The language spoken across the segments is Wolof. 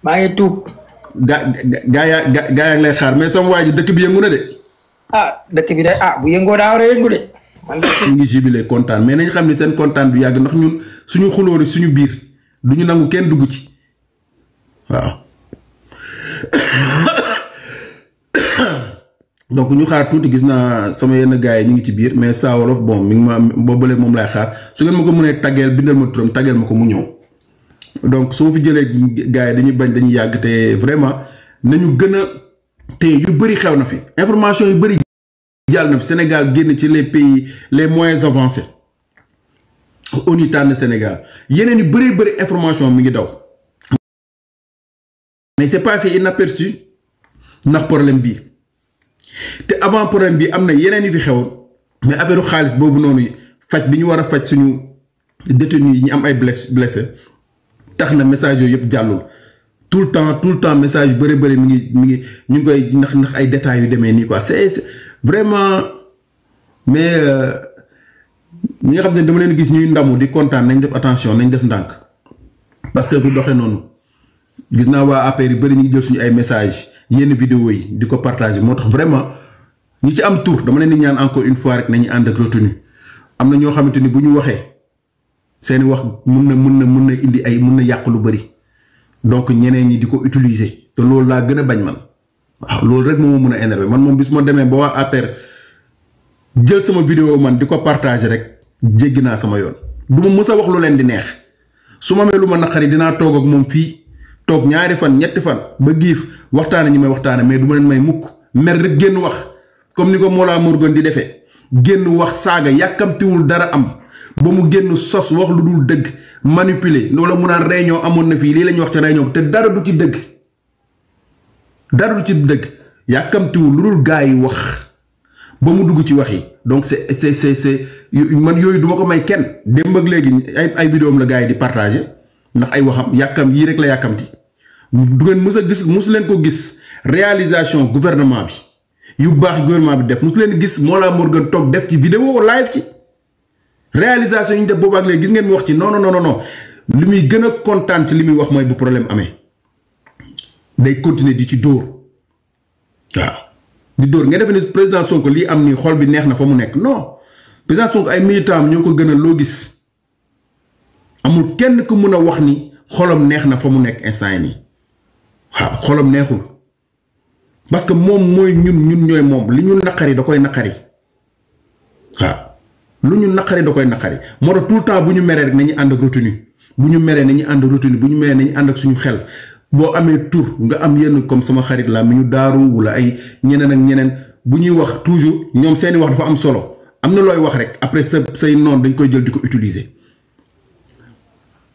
maa ngi tuub. gaa yaa ngi lay xaar mais sama waa ji dëkk bi yëngu na de. dëkk bi de bu yëngoo daa war a yëngu de. ñu ngi jubilé kontaan mais nañ xam ne seen kontaan du yàgg ndax ñun suñu xulóori suñu biir du ñu nangu kenn dugg ci waaw. donc ñu xaar tuuti gis naa sama yenn gars yi ñu ngi ci biir mais Saa Wolof bon mi ngi ma boobale moom lay xaar su ngeen ma ko mënee taggeel bindal ma turam taggeel ma ko mu ñëw donc su ma fi jëlee gars yi dañuy bañ dañuy yàgg te vraiment nañu gën a te yu bëri xew na fi information yu bëri jàll na fi Sénégal génn ci les pays les moins avancés ONU tànn Sénégal yeneen yu bëri bëri information mi ngi daw mais c'est passé inaperçu ndax problème bii te avant problème bi am na yeneen yi fi xewoon mais affaire xaalis boobu noonu faj bi ñu war a faj suñu détenus yi ñu am ay blessé tax na message yooyu yëpp jàllul tout le temps message yu bëri bëri mi ngi ñu ngi koy ndax ay détails yu demee nii quoi c'est vraiment mais ñi nga xam ne dama leen gis ñuy ndamu di kontaan nañ def attention nañ def ndànk parce que bu doxee noonu gis naa waa APR yu bëri ñu ngi jël suñu ay message yenn vidéo yi di ko partager moo tax vraiment ñi ci am tour dama leen di ñaan encore une fois rek nañu ànd ak retenue am na ñoo xamante ni bu ñu waxee seeni wax mun na indi ay mun na yàq lu bëri donc ñeneen ñi di ko utiliser te loolu laa gën a bañ man waaw loolu rek moo mun a énervé man moom bis ma demee ba waa APR jël sama vidéo man di ko partager rek jéggi naa sama yoon du ma mës a wax lu leen di neex su ma mee lu ma naqari dinaa toog ak moom fii toog ñaari fan ñetti fan ba giif waxtaane ñi may waxtaane mais du ma leen may mukk mer rek génn wax comme ni ko Mollah Morgun di defee génn wax saaga yàkkamtiwul dara am ba mu génn sos wax lu dul dëgg manipuler loola mu naan réunion amoon na fii lii la ñuy wax ca réunion te dara du ci dëgg yàkkamtiwul lu dul gaa yi wax ba mu dugg ci wax yi donc c'est man yooyu duma ko may kenn démb ak léegi ay vidéo am la gaa yi di partager ndax ay waxam yii rek la yàkkamti du ngeen mës a gis mosu leen ko gis réalisation gouvernement bi yu baax gouvernement bi def mosu leen gis Mollah Morgun toog def ci vidéo live ci réalisation yi ñu def boobu ak léegi gis ngeen mu wax ci non li muy gën a kontaan ci li muy wax mooy bu problème amee day continuer di ci dóor waaw di dóor nga defe ne président Sonko lii am nii xol bi neex na fa mu nekk non président Sonko ay militants ñoo ko gën a loo gis amul kenn ku mën a wax ni xolam neex na fa mu nekk instant yi nii waaw xolam neexul parce que moom mooy ñun ñooy moom li ñu naqari da koy naqari waaw lu ñu naqari da koy naqari moo tax tout le temps bu ñu meree rek nañu ànd ak retenue bu ñu meree nañu ànd ak retenue bu ñu meree nañu ànd ak suñu xel boo amee tur nga am yenn comme sama xarit la mi ñu daaru wala ay ñeneen ak ñeneen bu ñuy wax toujours ñoom seeni wax dafa am solo am na looy wax rek après say noonu dañ koy jël di ko utiliser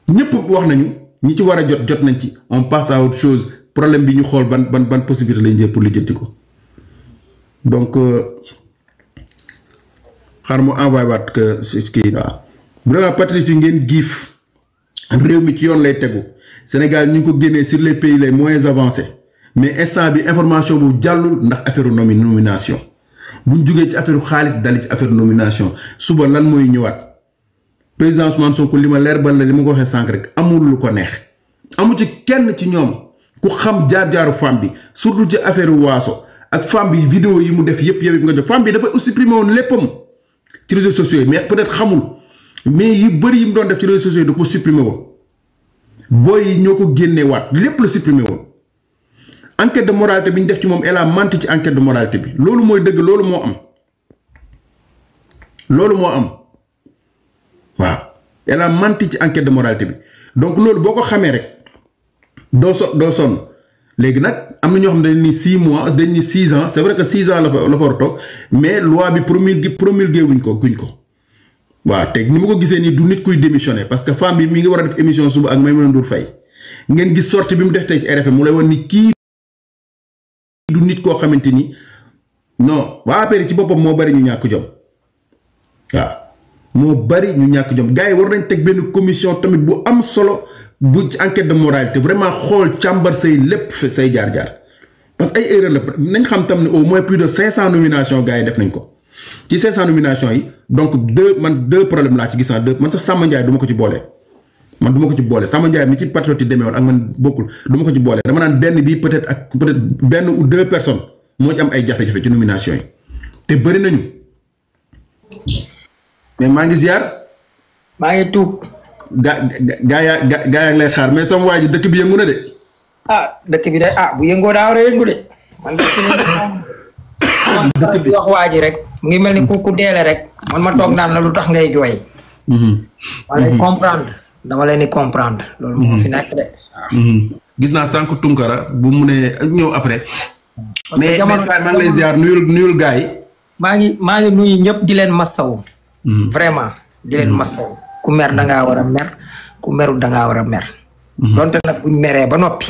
ñëpp wax nañu ñi ci war a jot nañ ci on passe à autre chose problème bi ñu xool ban possibilité lañ jël pour lijjanti ko donc xaar mu envoyé waat que kii waaw vraiment patriote yi ngeen giif réew mi ci yoon lay tegu Sénégal ñu ngi ko génnee sur les pays les moins avancés mais instant bi information bu jàllul ndax affaire nomination buñ jugee ci affaire xaalis dali ci affaire nomination suba lan mooy ñëwaat président Ousmane Sonko li ma leer ba la li ma ko waxee sànq rek amul lu ko neex amu ci kenn ci ñoom ku xam jaar-jaaru femme bi surtout ci affaire waaso ak femme bi vidéo yi mu def yëpp nga jox femme bi dafa supprimer woon léppam ci réseaux sociaux yi mais peut-être xamul mais yu bëri yi mu doon def ci réseaux sociaux yi da ko supprimer woon booy yi ñoo ko génnee waat lépp la supprimer woon enquête de moralité bi ñu def ci moom elle a menti ci enquête de moralité bi loolu mooy dëgg loolu moo am waaw elle a menti ci enquête de moralité bi donc loolu boo ko xamee rek doo sonn léegi nag am na ñoo xam ne dañ ni 6 mois dañ ni 6 ans c'est vrai que 6 ans la fa war a toog mais loi bi promulgué guñ ko waaw te ni ma ko gisee nii du nit kuy démissionner parce que femme bi mi ngi war a def émission suba ak Maïmouna Ndour Faye ngeen gis sortie bi mu def tey ci RFM mu lay wan ni kii du nit koo xamante ni non waa APR ci boppam moo bari ñu ñàkk jom waaw moo bari ñu ñàkk jom gars yi war nañ teg benn commission tamit bu am solo bu ci enquête de moralité vraiment xool càmbar say lépp say jaar-jaar parce que ay erreur la nañ xam tam ne au moins plus de 500 nominations gars yi def nañ ko ci 500 nominations yi donc deux problèmes laa ci gis naa man sax Samba Ndiaye du ma ko ci boole man du ma ko ci boole Samba Ndiaye mi ci patriote yi demee woon ak man bokkul du ma ko ci boole dama naan benn bi peut-être benn ou deux personnes moo ci am ay jafe-jafe ci nomination yi te bëri nañu mais maa ngi ziar. maa ngi tuub. gaa yaa lay xaar mais sama waa ji dëkk bi yëngu na de. dëkk bi de bu yëngoo daa war a yëngu de. man dëkk bi wax waa ji rek mu ngi mel ni ku deele rek man ma toog naan la lu tax ngay jooy. dama leen di comprendre loolu moo fi nekk de. gis naa sànq Tunkara bu mu ne ñëw après. mais maa ngi lay ziar nuyul gaa yi. maa ngi nuyu ñëpp di leen masawu. vraiment di leen masawu. ku mer da ngaa war a mer ku meru da ngaa war a mer. donte nag buñ meree ba noppi.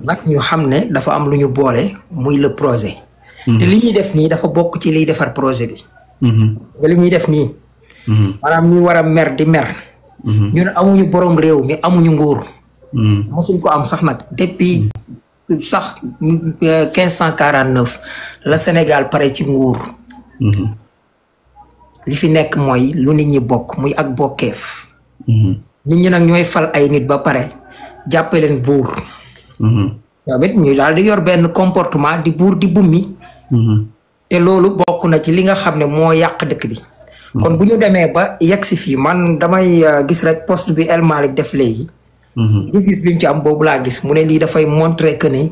nag ñu xam ne dafa am lu ñu boole muy le projet. te li ñuy def nii dafa bokk ci liy defar projet bi. nga li ñuy def nii. maanaam ñu war a mer di mer. ñun amuñu borom réew mi amuñu nguur. mosuñ ko am sax nag depuis sax 1549 la Sénégal pare ci nguur. li fi nekk mooy lu nit ñi bokk muy ak bokkeef. nit ñi nag ñooy fal ay nit ba pare jàppe leen buur. yow it ñu daal di yor benn comportement di buur di bummi. te loolu bokk na ci li nga xam ne moo yàq dëkk bi. kon bu ñu demee ba yegg si fii man damay gis rek poste bi El Malick def léegi. gis-gis bi mu ci am boobu laa gis mu ne lii dafay montrer que ni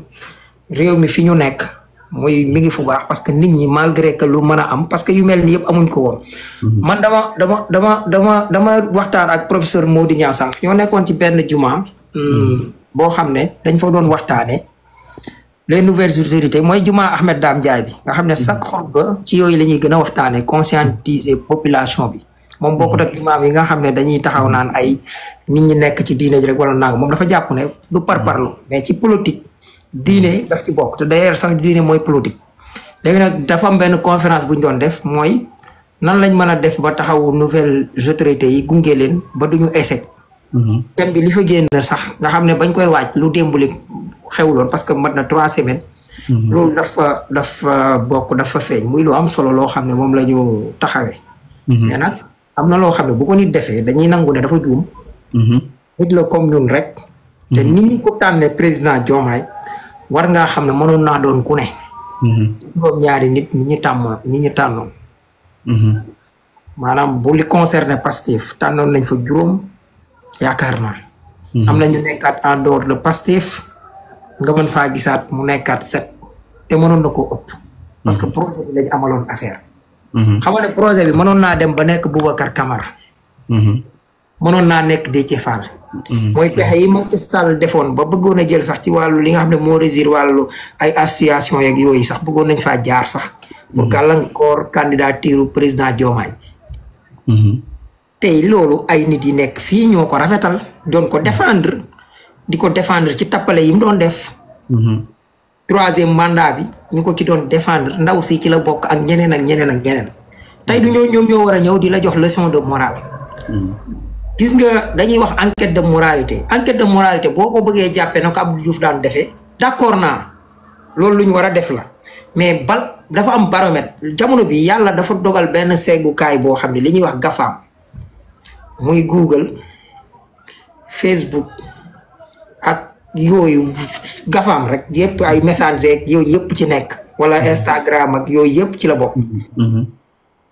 réew mi fi ñu nekk muy mi ngi fu baax parce que nit ñi malgré que lu mën a am parce que yu mel ni yëpp amuñ ko woon. man dama waxtaan ak professeur Mody Niang sànq ñoo nekkoon ci benn juma. boo xam ne dañ fa doon waxtaanee les nouvelles autorités mooy juma Ahmed Dame Ndiaye bi nga xam ne chaque xutba ci yooyu la ñuy gën a waxtaanee conscientiser population bi. moom bokkut ak imaam yi nga xam ne dañuy taxaw naan ay nit ñi nekk ci diine ji rek wala nang moom dafa jàpp ne du parparlu mais ci politique diine daf ci bokk te d'ailleurs sax diine mooy politique. léegi nag dafa am benn conférence bu ñu doon def mooy nan lañ mën a def ba taxawu nouvelles autorités yi gunge leen ba duñu échec. thème bi li fa génn sax nga xam ne bañ koy waaj lu démbuli xewloon parce que mat na 3 semaines. loolu dafa bokk dafa feeñ muy lu am solo loo xam ne moom la ñu taxawee. mais nag am na loo xam ne bu ko nit defee dañuy nangu ne dafa juum. nit la comme ñun rek. te nit ñi ko tànnee président Diomaye war ngaa xam ne mënoon naa doon ku ne. juróom ñaari nit ñi ñu tànnoon. maanaam bu li concerné Pastef tànnoon nañ fa juróom yaakaar naa. am na ñu nekkaat en dehors de Pastef nga mën faa gisaat mu nekkaat 7 te mënoon na koo ëpp. parce que projet bi lañ amaloon affaire. xam nga ne projet bi mënoon naa dem ba nekk Boubacar Camara. mënoon naa nekk Déthié Fall. mooy pexe yi Macky Sall defoon ba bëggoon a jël sax ci wàllu li nga xam ne moo régir wàllu ay association yeeg yooyu sax bëggoon nañ faa jaar sax. pour gàllankoor candidature président Diomaye. tey loolu ay nit yi nekk fii ñoo ko rafetal doon ko défendre di ko défendre ci tappale yi mu doon def. 3e mandat bi ñu ko ci doon défendre ndaw si ci la bokk ak ñeneen ak ñeneen ak ñeneen. tey du ñoom ñoo war a ñëw di la jox leçon de morale. gis nga dañuy wax enquête de moralité boo ko bëggee jàppee na ko Abdou Diouf daan defee d'accord naa loolu lu ñu war a def la mais dafa am baromètre jamono bi yàlla dafa dogal benn seggukaay boo xam ne li ñuy wax GAFAM muy Google Facebook ak yooyu GAFAM rek yëpp ay messager yooyu yëpp ci nekk wala Instagram ak yooyu yëpp ci la bokk.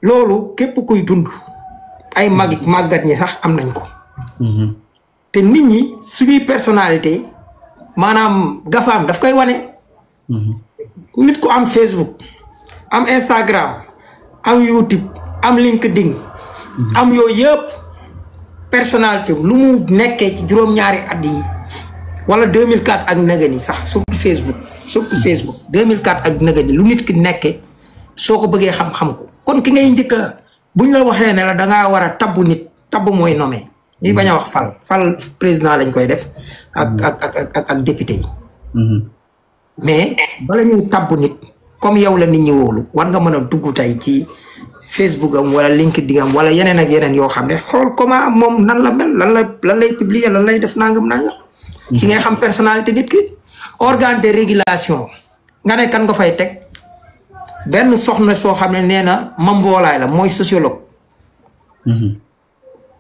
loolu képp kuy dund ay màggat ñi sax am nañ ko. te nit ñi suñuy personnalité maanaam GAFAM daf koy wane. nit ku am Facebook am Instagram am YouTube am LinkedIn. am yooyu yëpp personnalité lu mu nekkee ci juróom-ñaari at yi wala 2004 ak nagani sax surtout Facebook 2004 ak nagani lu nit ki nekkee soo ko bëggee xam-xam ko kon ki ngay njëkk a buñ la waxee ne la dangaa war a tabbu nit tabbu mooy nommé ñuy bañ a wax fal président lañ koy def ak député yi. mais bala ñuy tabbu nit comme yow la nit ñi wóolu war nga mën a dugg tey ci Facebook am wala LinkedIn am wala yeneen ak yeneen yoo xam ne xool comment moom nan la mel lan lay publier lan lay def nangam. ci ngay xam personnalité nit ki. organe de régulation nga ne kan nga fay teg benn soxna soo xam ne nee na Mamboolaay la mooy sociologue.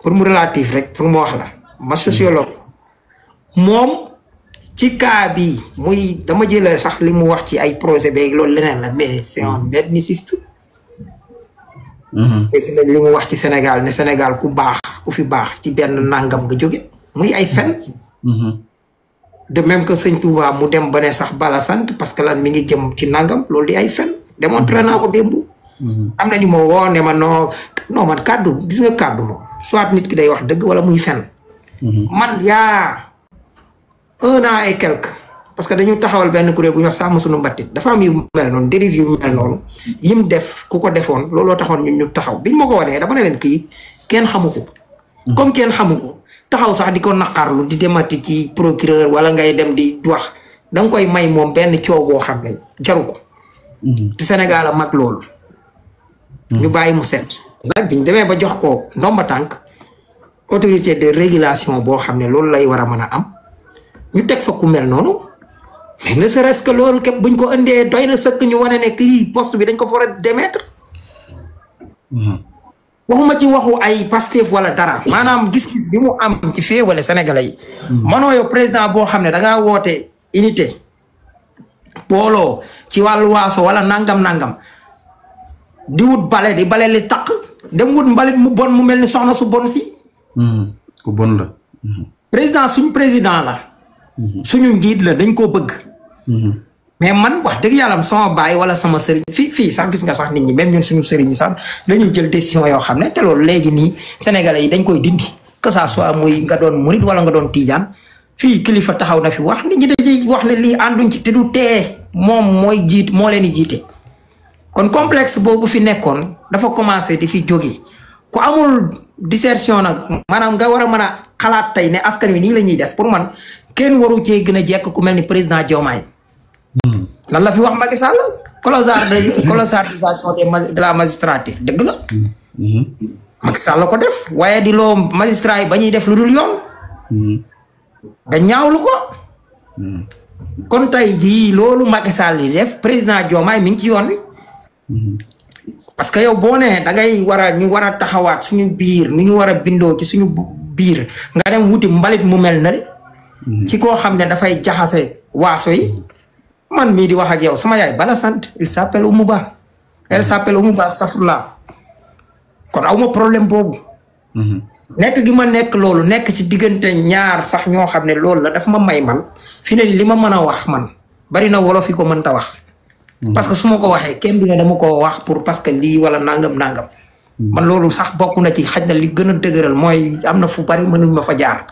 pour mu relatif rek pour mu wax la ma sociologue moom ci cas bi muy dama jëlee sax li mu wax ci ay projet beeg loolu leneen la mais c'est un ethniciste. dégg nañ li mu wax ci Sénégal ne Sénégal ku baax ku fi baax ci benn nangam nga jóge muy ay fen. de même que sëñ Touba mu dem ba ne sax bala sant parce que lan mi ngi jëm ci nangam loolu di ay fen démontré naa ko démb. am nañu ma woo ne ma non man kàddu gis nga kàddu moom soit nit ki day wax dëgg wala muy fen. man yaa 1 an et quelque parce que dañu taxawal benn kuréel bu ñu wax sàmm suñu mbattit dafa am yu mel noonu dérive yu mel noonu yim def ku ko defoon looloo taxoon ñun ñu taxaw biñ ma ko wanee dama ne leen kii kenn xamu ko. comme kenn xamu ko taxaw sax di ko naqarlu di demati ci procureur wala ngay dem di wax da nga koy may moom benn coow boo xam ne jaru ko. te Sénégal a mag loolu. ñu bàyyi mu set. nag biñ demee ba jox ko ndomba tànk autorité de régulation boo xam ne loolu lay war a mën a am ñu teg fa ku mel noonu mais ne serait-ce que loolu képp buñ ko indee doy na sëkk ñu wane ne kii poste bi dañ ko fa war a démettre. waxuma ci waxu ay Pastef wala dara maanaam gis-gis bi mu am ci féewale Sénégalais yi. manoo yow président boo xam ne da ngaa woote unité booloo ci wàllu waaso wala nangam. di wut bale di bale li taq dem wut mbalit mu bon mu mel ni soxna su bon si. ku bon la. président suñ président la. suñu njiit la dañ koo bëgg. mais man wax dëgg yàlla sama baay wala sama sëriñ fii sax gis nga sax nit ñi même ñun suñu sëriñ yi sax dañuy jël décision yoo xam ne te loolu léegi nii sénégalais yi dañ koy dindi que ça soit muy nga doon murit wala nga doon tiijaan fii kilifa taxaw na fi wax nit ñi dañuy wax ne lii ànduñ ci te du tee moom mooy jiit moo leen di jiite. kon complexe boobu fi nekkoon dafa commencé di fi jóge ku amul dissertation nag maanaam nga war a mën a xalaat tey ne askan wi nii la ñuy def pour man kenn waru cee gën a jekk ku mel ni président Diomaye. lan la fi wax Macky Sall colossardisation de la magistrature dëgg la. Macky Sall la ko def waaye di loo magistrat yi ba ñuy def lu dul yoon. nga ñaawlu ko. kon tey jii loolu Macky Sall yi def président Diomaye mi ngi ci yoon wi. parce que yow boo nee da ngay ñu war a taxawaat suñu biir nu ñu war a bindoo ci suñu biir nga dem wuti mbalit mu mel na ci koo xam ne dafay jaxase waaso yi man mii di wax ak yow sama yaay bala sant il s'appelle Oumou Ba elle s'appelle Oumou Ba astafurlah kon awma problème boobu nekk gi ma nekk loolu nekk ci diggante ñaar sax ñoo xam ne loolu la daf ma may man fi ne li ma mën a wax man bari na wolof yi ko mënta wax parce que su ma ko waxee kenn du ne dama ko wax pour parce que lii wala nangam. man loolu sax bokk na ci xaj na li gën a dëgëral mooy am na fu bari mënuñ ma fa jaar.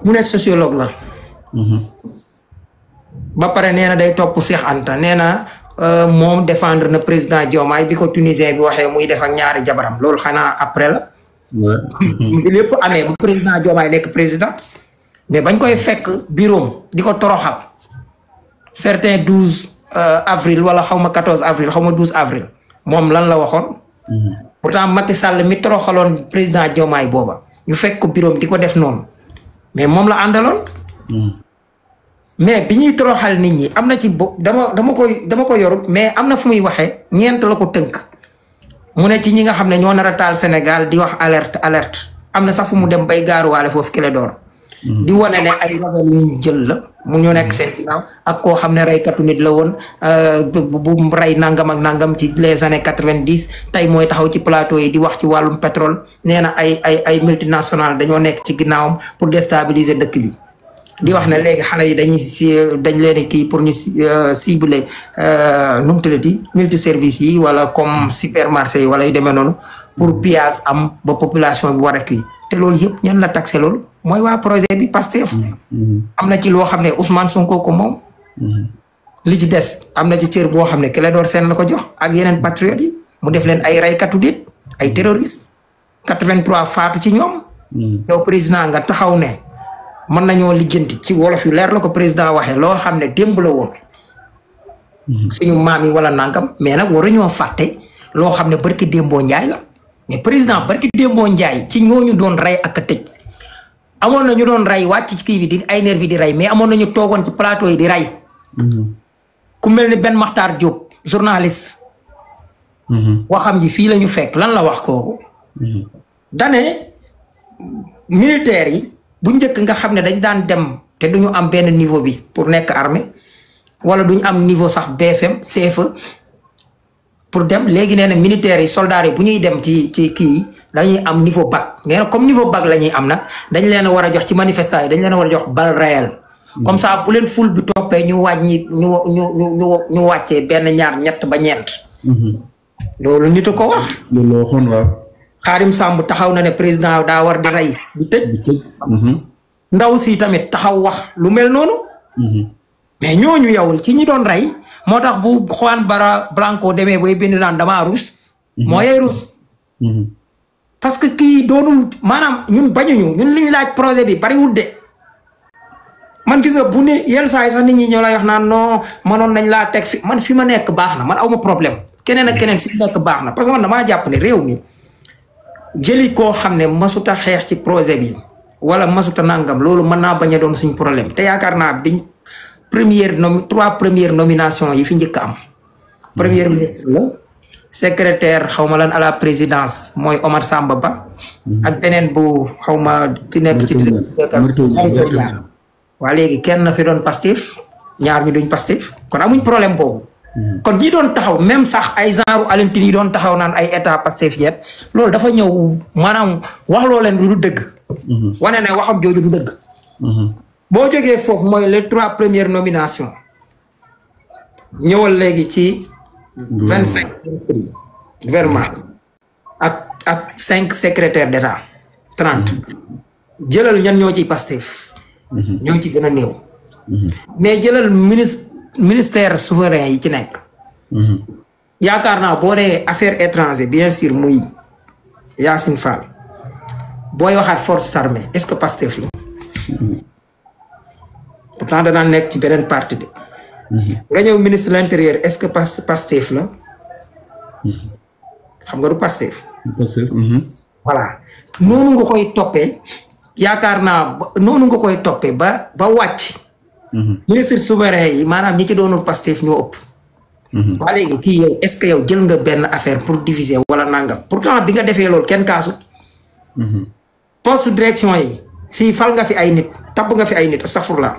mu nekk sociologue la. ba pare nee na day topp Cheikh Anta nee na moom défendre na président Diomaye bi ko tunisien bi waxee muy def ak ñaari jabaram loolu xanaa après la. lépp amee bu président Diomaye nekk président. mais bañ koy fekk bureau di ko toroxal. certain 12 avril wala xaw ma 14 avril xaw ma 12 avril moom lan la waxoon. pourtant Macky Sall mi toroxaloon président Diomaye booba ñu fekk ko bureau di ko def noonu mais moom la àndaloon. mais bi ñuy toroxal nit ñi am na ci dama ko yorut mais am na fu muy waxee ñeent la ko tënk. mu ne ci ñi nga xam ne ñoo nar a taal Sénégal di wax alerte am na sax fu mu dem bay gaaruwaale foofu Clédor. di wane ne ay rebelle yu ñu jël la mu ñu nekk seen ginnaaw ak koo xam ne reykatu nit la woon bu rey nangam ak nangam ci les années 90 tey mooy taxaw ci plateau yi di wax ci wàllum pétrole nee na ay multinationales dañoo nekk ci ginnaawam pour déstabiliser dëkk bi. di wax ne léegi xale yi dañ leen kii pour ñu cibler nu mu tuddati multiservice yi wala comme supermarché yi wala yu demee noonu pour pillage am ba population bi war a kii te loolu yëpp ñan la taxé loolu. mooy waa projet bi Pastef am na ci loo xam ne Ousmane Sonko ko moom li ci des am na ci cër boo xam ne Clédor Sène la ko jox ak yeneen patriotes yi mu def leen ay raykatu nit ay terroristes 83 faatu ci ñoom yow président nga taxaw ne mën nañoo lijjanti ci wolof yu leer la ko président waxee loo xam ne démb la woon suñu maam yi wala nangam mais nag waruñoo fàtte loo xam ne barki démboo njaay la mais président barki démboo njaay ci ñooñu doon rey ak a tëj amoon na ñu doon rey wàcc ci kii bi di ay nervi di rey mais amoon na ñu toogoon ci plateau yi di rey. ku mel ni Ben Makhtar Diop journaliste. waxam ji fii la ñu fekk lan la wax kooku. dane militaires yi bu njëkk nga xam ne dañ daan dem te duñu am benn niveau bi pour nekk armée wala duñu am niveau sax BFM CFE pour dem léegi nee na militaires yi soldats yi bu ñuy dem ci kii yi dañuy am niveau bac nee na comme niveau bac la ñuy am nag dañ leen a war a jox ci manifestation yi dañ leen a war a jox balle réelle comme ça bu leen ful bi toppee ñu wàññi ñu wàccee benn ñaar ñett ba ñeent. loolu nit a ko wax. loolu la waxoon waaw. Xaadim Samb taxaw na ne président daa war di rey di tëj. ndaw si tamit taxaw wax lu mel noonu. mais ñooñu yow ci ñi doon rey moo tax bu Juan Branco demee bay bind naan damaa rus. moo yey rus. parce que kii doonul maanaam ñun bañuñu ñun liñ laaj projet bi bariwul de. man gis nga bu ne yenn saa yi sax nit ñi ñoo lay wax naan non manoon nañ laa teg fi man fi ma nekk baax na man aw ma problème keneen ak keneen fi nekk baax na parce que man damaa jàpp ne réew mi jëli koo xam ne masuta xeex ci projet bi wala masuta nangam loolu mën naa bañ a doon suñ problème te yaakaar naa biñ trois premières nominations yi fi njëkk am. premier ministre la secrétaire xaw ma lan à la présidence mooy Omar Samba Ba. ak beneen bu xaw ma ki nekk ci. waa léegi kenn fi doon Pastef ñaar ñu duñ Pastef kon amuñ problème boobu. kon ñi doon taxaw même sax ay genre Alioune yi doon taxaw naan ay état Pastef yet loolu dafa ñëw maanaam wax loo leen du dëgg. wane ne waxam jooju du dëgg. boo jógee foofu mooy les trois premières nominations ñëwal léegi ci 25 ministres gouvernement ak 5 secrétaires d'état 30 jëlal ñan ñoo ciy Pastef. ñoo ci gën a néew. mais jëlal ministère souverain yi ci nekk. yaakaar naa boo dee affaires étrangères bien sûr muy Yacine Fall booy waxaat forces armées est-ce que Pastef la. pourtant danaa nekk ci beneen parti de. nga ñëw ministre de l'intérieur est-ce que Pastef la. xam nga du Pastef. voilà noonu nga koy toppee. yaakaar naa noonu nga koy toppee ba wàcc. ministre souverain yi maanaam ñi ci doonul Pastef ñoo ëpp. waa léegi kii yow est-ce que yow jël nga benn affaire pour diviser wala nangam pourtant bi nga defee loolu kenn kaasu. poste direction yi fii fal nga fi ay nit tabb nga fi ay nit astaghfirullah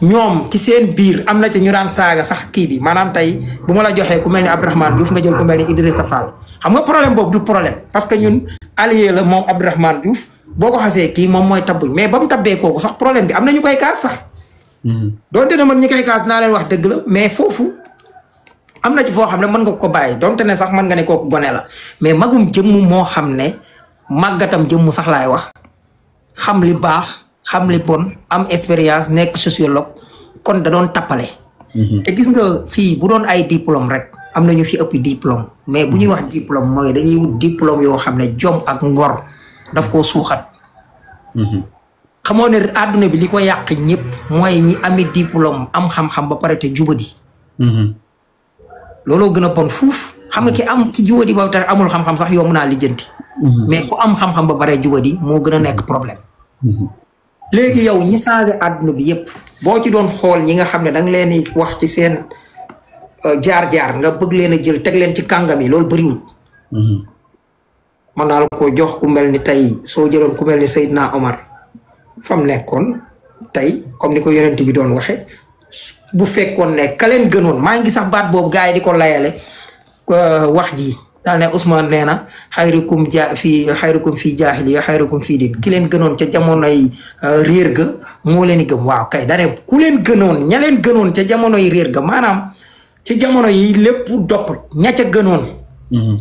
ñoom ci seen biir am na ci ñu daan saaga sax kii bi maanaam tey bu ma la joxee ku mel ni Abdourahmane Diouf nga jël ku mel ni Idrissa Fall xam nga problème boobu du problème parce que ñun allié la moom Abdourahmane Diouf. boo ko xasee kii moom mooy tabbuñ mais ba mu tabbee kooku sax problème bi am na ñu koy kaas sax. donte ne man ñi koy kaas naa leen wax dëgg la mais foofu am na ci foo xam ne mën nga ko bàyyi donte ne sax mën nga ne kooku gone la mais magum jëmm moo xam ne màggatam jëmm sax laay wax xam li baax xam li bon am expérience nekk sociologue kon da doon tappale. te gis nga fii bu doon ay diplôme rek am na ñu fi ëpp diplôme mais bu ñuy wax diplôme mooy dañuy wut diplôme yoo xam ne jom ak ngor. daf koo suuxat. xamoo ne àdduna bi li ko yàq ñëpp mooy ñi ami diplôme am xam-xam ba pare te jubadi. looloo gën a bon fuuf xam nga ki jubadi ba te amul xam-xam sax yomb naa lijjanti. mais ku am xam-xam ba pare jubadi moo gën a nekk problème. léegi yow ñi changé àdduna bi yëpp boo ci doon xool ñi nga xam ne da nga leen di wax ci seen jaar-jaar nga bëgg leen a jël teg leen ci kàngam yi loolu bëriwul. man naa la ko jox ku mel ni tey soo jëloon ku mel ni Seydina Omar fa mu nekkoon tey comme ni ko yonent bi doon waxe bu fekkoon ne ka leen gënoon maa ngi sax baat boobu gars yi di ko layale wax ji daal ne Ousmane nee na xayrukum fii jaahiliya xayrukum fii din ki leen gënoon ca jamonoy réer ga moo leen di gëm waaw kay dane ku leen gënoon ña leen gënoon ca jamonoy réer ga maanaam ci jamono yi lépp dox ña ca gënoon.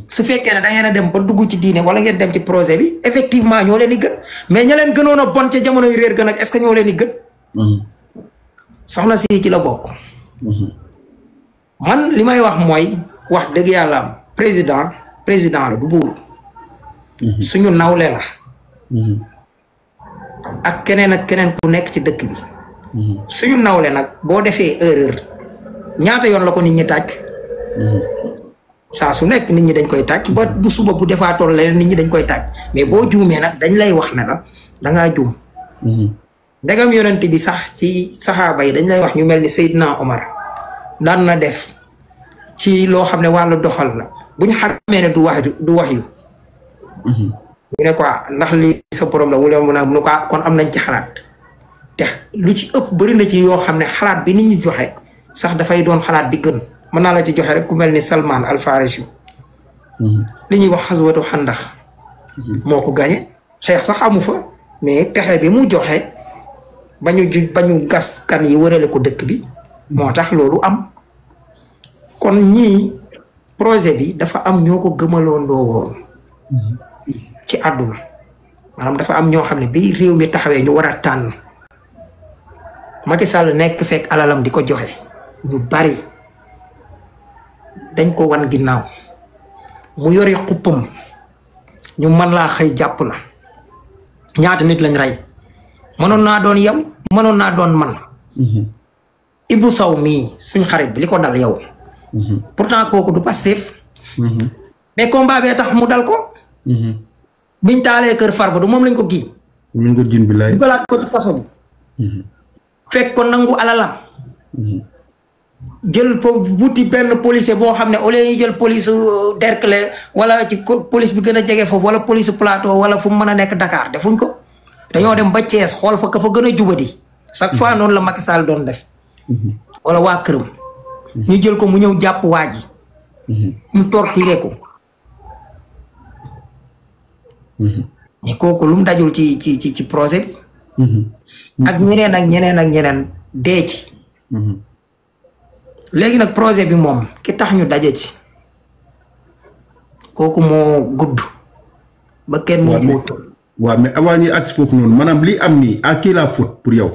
su fekkee ne da ngeen a dem ba dugg ci diine wala ngeen dem ci projet bi effectivement ñoo leen di gën mais ña leen gënoon a bon ca jamono yu réer gën ak est-ce que ñoo leen di gën. soxna si ci la bokk. man li may wax mooy wax dëgg yàlla am président la du buur. suñu nawle la. ak keneen ku nekk ci dëkk bi. suñu nawle nag boo defee erreur ñaata yoon la ko nit ñi tàcc. saa su nekk nit ñi dañ koy tàcc ba bu suba bu defaatoon leneen nit ñi dañ koy tàcc mais boo juumee nag dañ lay wax ne la dangaa juum. ndegam yonent bi sax ci saxaaba yi dañ lay wax ñu mel ni Seydina Omar daan na def ci loo xam ne wàllu doxal la bu ñu xamee ne du wax yu ñu ne quoi ndax lii sa borom la mu ne ko kon am nañ ci xalaat te lu ci ëpp bëri na ci yoo xam ne xalaat bi nit ñi joxe sax dafay doon xalaat bi gën mën naa la ci joxe rek ku mel ni Salman Al Farisi li ñuy wax xaswatu xandax moo ko gañe xeex sax amu fa mais pexe bi mu joxe bañu gas kan yi wërale ko dëkk bi moo tax loolu am kon ñii projet bi dafa am ñoo ko gëmaloondoo woon ci àdduna maanaam dafa am ñoo xam ne bi réew mi taxawee ñu war a tànn Macky Sall nekk fekk alalam di ko joxe ñu bari dañ ko wan ginnaaw mu yore xuppam ñu mën laa xëy jàpp la ñaata nit lañ rey mënoon naa doon yow mënoon naa doon man Ibou Sow mii suñ xarit bi li ko dal yow pourtant kooku du Pastef mais combat bee tax mu dal ko biñ taalee kër Farba du moom lañ ko giiñ dugalaat ko ci kaso bi fekk ko nangu alalam jël ko wuti benn policier boo xam ne au lieu ñu jël police Derklé wala ci police bi gën a jege foofu wala police plateau wala fu mu mën a nekk Dakar defuñ ko dañoo dem ba Thiès xool fa ka fa gën a jubadi chaque fois noonu la Macky Sall doon def wala waa këram ñu jël ko mu ñëw jàpp waa ji ñu torturé ko mais kooku lu mu dajul ci projet bi ak ñeneen dee ci léegi nag projet bi moom ki tax ñu daje ci kooku moo gudd ba kenn mu waaw mais avant ñuy agsi foofu noonu maanaam li am nii à qui la faute pour yow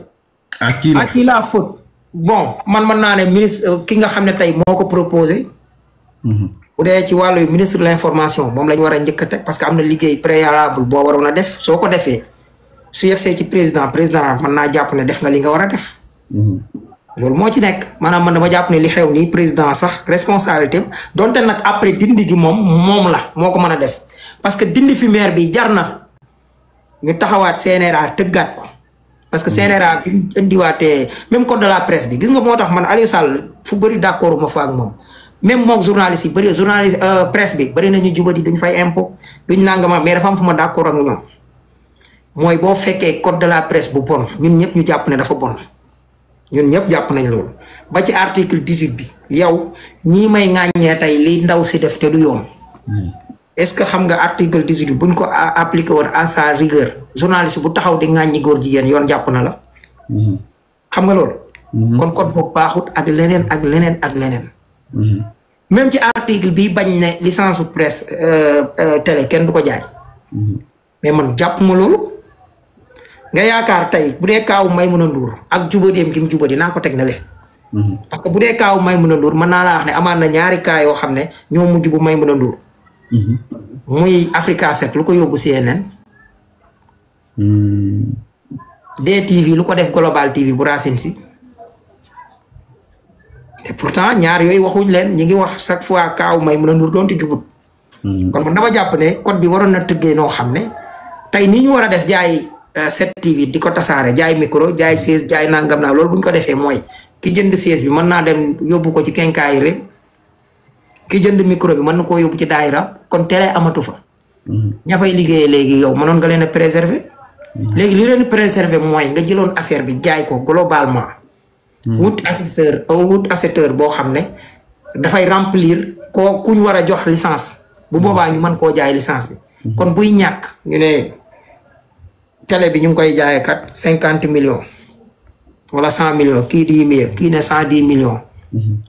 à qui la faute bon man mën naa ne ministre ki nga xam ne tey moo ko proposé bu dee ci wàllu ministre de l'information moom la ñu war a njëkk a teg parce que am na liggéey préalable boo waroon a def soo ko defee su yegsee ci président mën naa jàpp ne def nga li nga war a def loolu moo ci nekk maanaam man dama jàpp ne li xew nii président sax responsabilité donte nag après dindi gi moom la moo ko mën a def parce que dindi fi maire bi jar na ñu taxawaat CNRA tëggaat ko parce que CNRA bi indiwaatee même code de la presse bi gis nga moo tax man Aliou Sall fu bëri d'accord ma fa ak moom même mook journaliste yi bëri journaliste presse bi bëri nañu jubadi duñ fay impôt duñ nangama mais dafa am fu ma d'accord ak ñoom mooy boo fekkee code de la presse bu bon ñun ñëpp ñu jàpp ne dafa bon ñun ñëpp jàpp nañ loolu ba ci article 18 bi yow ñii may ŋàññee tey li ndaw si def te du yoon est-ce que xam nga article 18 bi buñ ko appliqué woon à sa rigueur journaliste bu taxaw di ŋàññi góor jigéen yoon jàpp na la xam nga loolu kon code boobu baaxut ak leneen ak leneen ak leneen même ci article bi bañ ne licence presse télé kenn du ko jaay mais man jàpp ma loolu nga yaakaar tey bu dee kaaw Maimouna Ndour ak jubadeem gi mu jubadi naa ko teg na le parce que bu dee kaaw Maimouna Ndour mën naa laa wax ne amaan na ñaari cas yoo xam ne ñoo mujj bu Maimouna Ndour muy Africa 7 lu ko yóbbu CNN DTV lu ko def Global TV bu Racine Sy te pourtant ñaar yooyu waxuñ leen ñi ngi wax chaque fois kaaw Maimouna Ndour doonte jubut kon man dama jàpp ne code bi waroon na tëggee noo xam ne tey ni ñu war a def jaay 7TV di ko tasaare jaay micro jaay siège jaay nangam naa loolu bu ñu ko defee mooy ki jënd siège bi mën naa dem yóbbu ko ci kenkaayri ki jënd micro bi mën na koo yóbbu ci daayira kon télé amatu fa ña fay liggéeyee léegi yow mënoon nga leen a préserver léegi li leen préserver mooy nga jëloon affaire bi jaay ko globalement wut assesseur boo xam ne dafay remplir ko ku ñu war a jox licence bu boobaa ñu mën koo jaay licence bi kon buy ñàkk ñu ne télé bi ñu ngi koy jaayee kat 50 millions wala 100 millions kii 10 millions kii ne 110 millions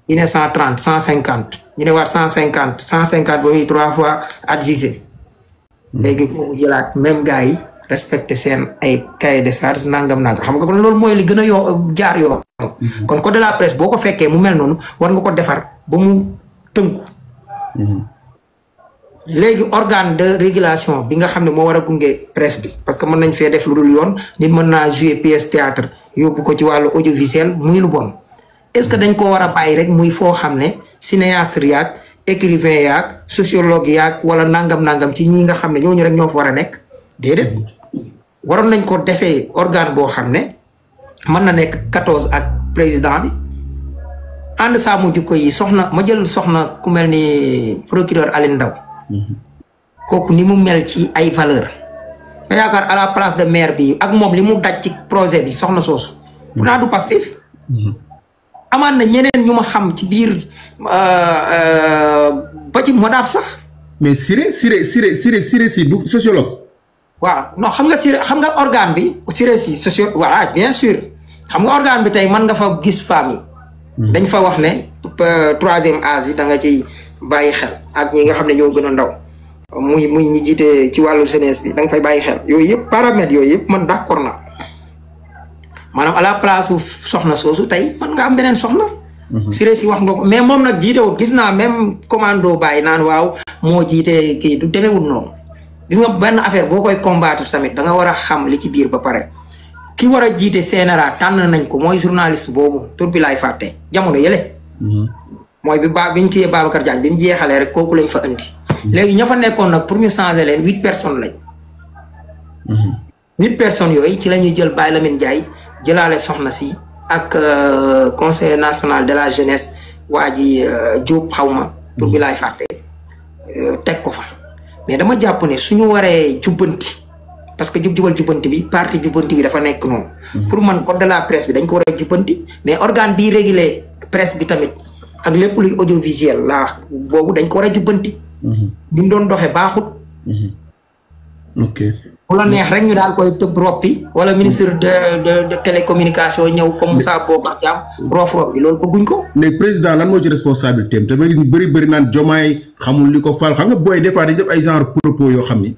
kii ne 130 150 ñu ne waat 150 150 ba muy 3 fois adjugé léegi kooku jëlaat même gars yi respecté seen ay cahier de charge nangam xam nga kon loolu mooy li gën a jaar yoo kon code de la presse boo ko fekkee mu mel noonu war nga ko defar ba mu tënku léegi organe de régulation bi nga xam ne moo war a gunge presse bi parce que mën nañ fee def lu dul yoon nit mën naa jouer pièce théâtre yóbbu ko ci wàllu audiovisuel muy lu bon est-ce que dañ ko war a bàyyi rek muy foo xam ne cinéaste yaag écrivain yaag sociologue yaag wala nangam ci ñi nga xam ne ñooñu rek ñoo fa war a nekk déedéet waroon nañ ko defee organe boo xam ne mën na nekk 14 ak président bi ànd saamu jikko yi soxna ma jël soxna ku mel ni procureur Aline Ndaw kooku ni mu mel ci ay valeur nga yaakaar à la place de maire bi ak moom li mu daj ci projet bi soxna soosu pourtant du Pastef amaan na ñeneen ñu ma xam ci biir ba ci Modap sax. mais Siré si du sociologue. waaw non xam nga organe bi Siré si voilà bien sûr xam nga organe bi tey mën nga fa gis femmes yi. dañ fa wax ne troisième âge yi da nga ciy bàyyi xel ak ñi nga xam ne ñoo gën a ndaw muy ñi jiite ci wàllu jeunesse bi da nga fay bàyyi xel yooyu yëpp paramètres yooyu yëpp man d'accord na maanaam à la place soxna soosu tey man nga am beneen soxna. Siré si wax nga ko mais moom nag jiitewut gis naa même commando bàyyi naan waaw moo jiite kii du demewul noonu gis nga benn affaire boo koy combattre tamit da nga war a xam li ci biir ba pare ki war a jiite CNRA tànn nañ ko mooy journaliste boobu tur bi laay fàtte jamono yële. mooy biñ kiyee Babacar Diagne bi mu jeexalee rek kooku lañ fa indi. léegi ña fa nekkoon nag pour ñu changer leen 8 personnes lañ. 8 personnes yooyu ci la ñuy jël Baye Lamine Ndiaye jëlaale soxna si ak conseil national de la jeunesse waa ji Diop xaw ma tur bi laay fàtte teg ko fa mais dama jàpp ne suñu waree jubbanti parce que jubal jubbanti bi parti jubbanti bi dafa nekk noonu. pour man code de la presse bi dañ ko war a jubbanti mais organe bii réguler presse bi tamit ak lépp luy audiovisuel la boobu dañ ko war a jubbanti. ni mu doon doxee baaxut. ok. bu la neex rek ñu daal koy tëb roppi wala ministre de télécommunication ñëw comme Moussa Bocar Thiam roof bi loolu bëgguñ ko. léegi président lan moo ci responsabilité am te ma gis ñu bëri naan Diomaye xamul li ko fal xam nga booy des fois dañuy def ay genre propos yoo xam ni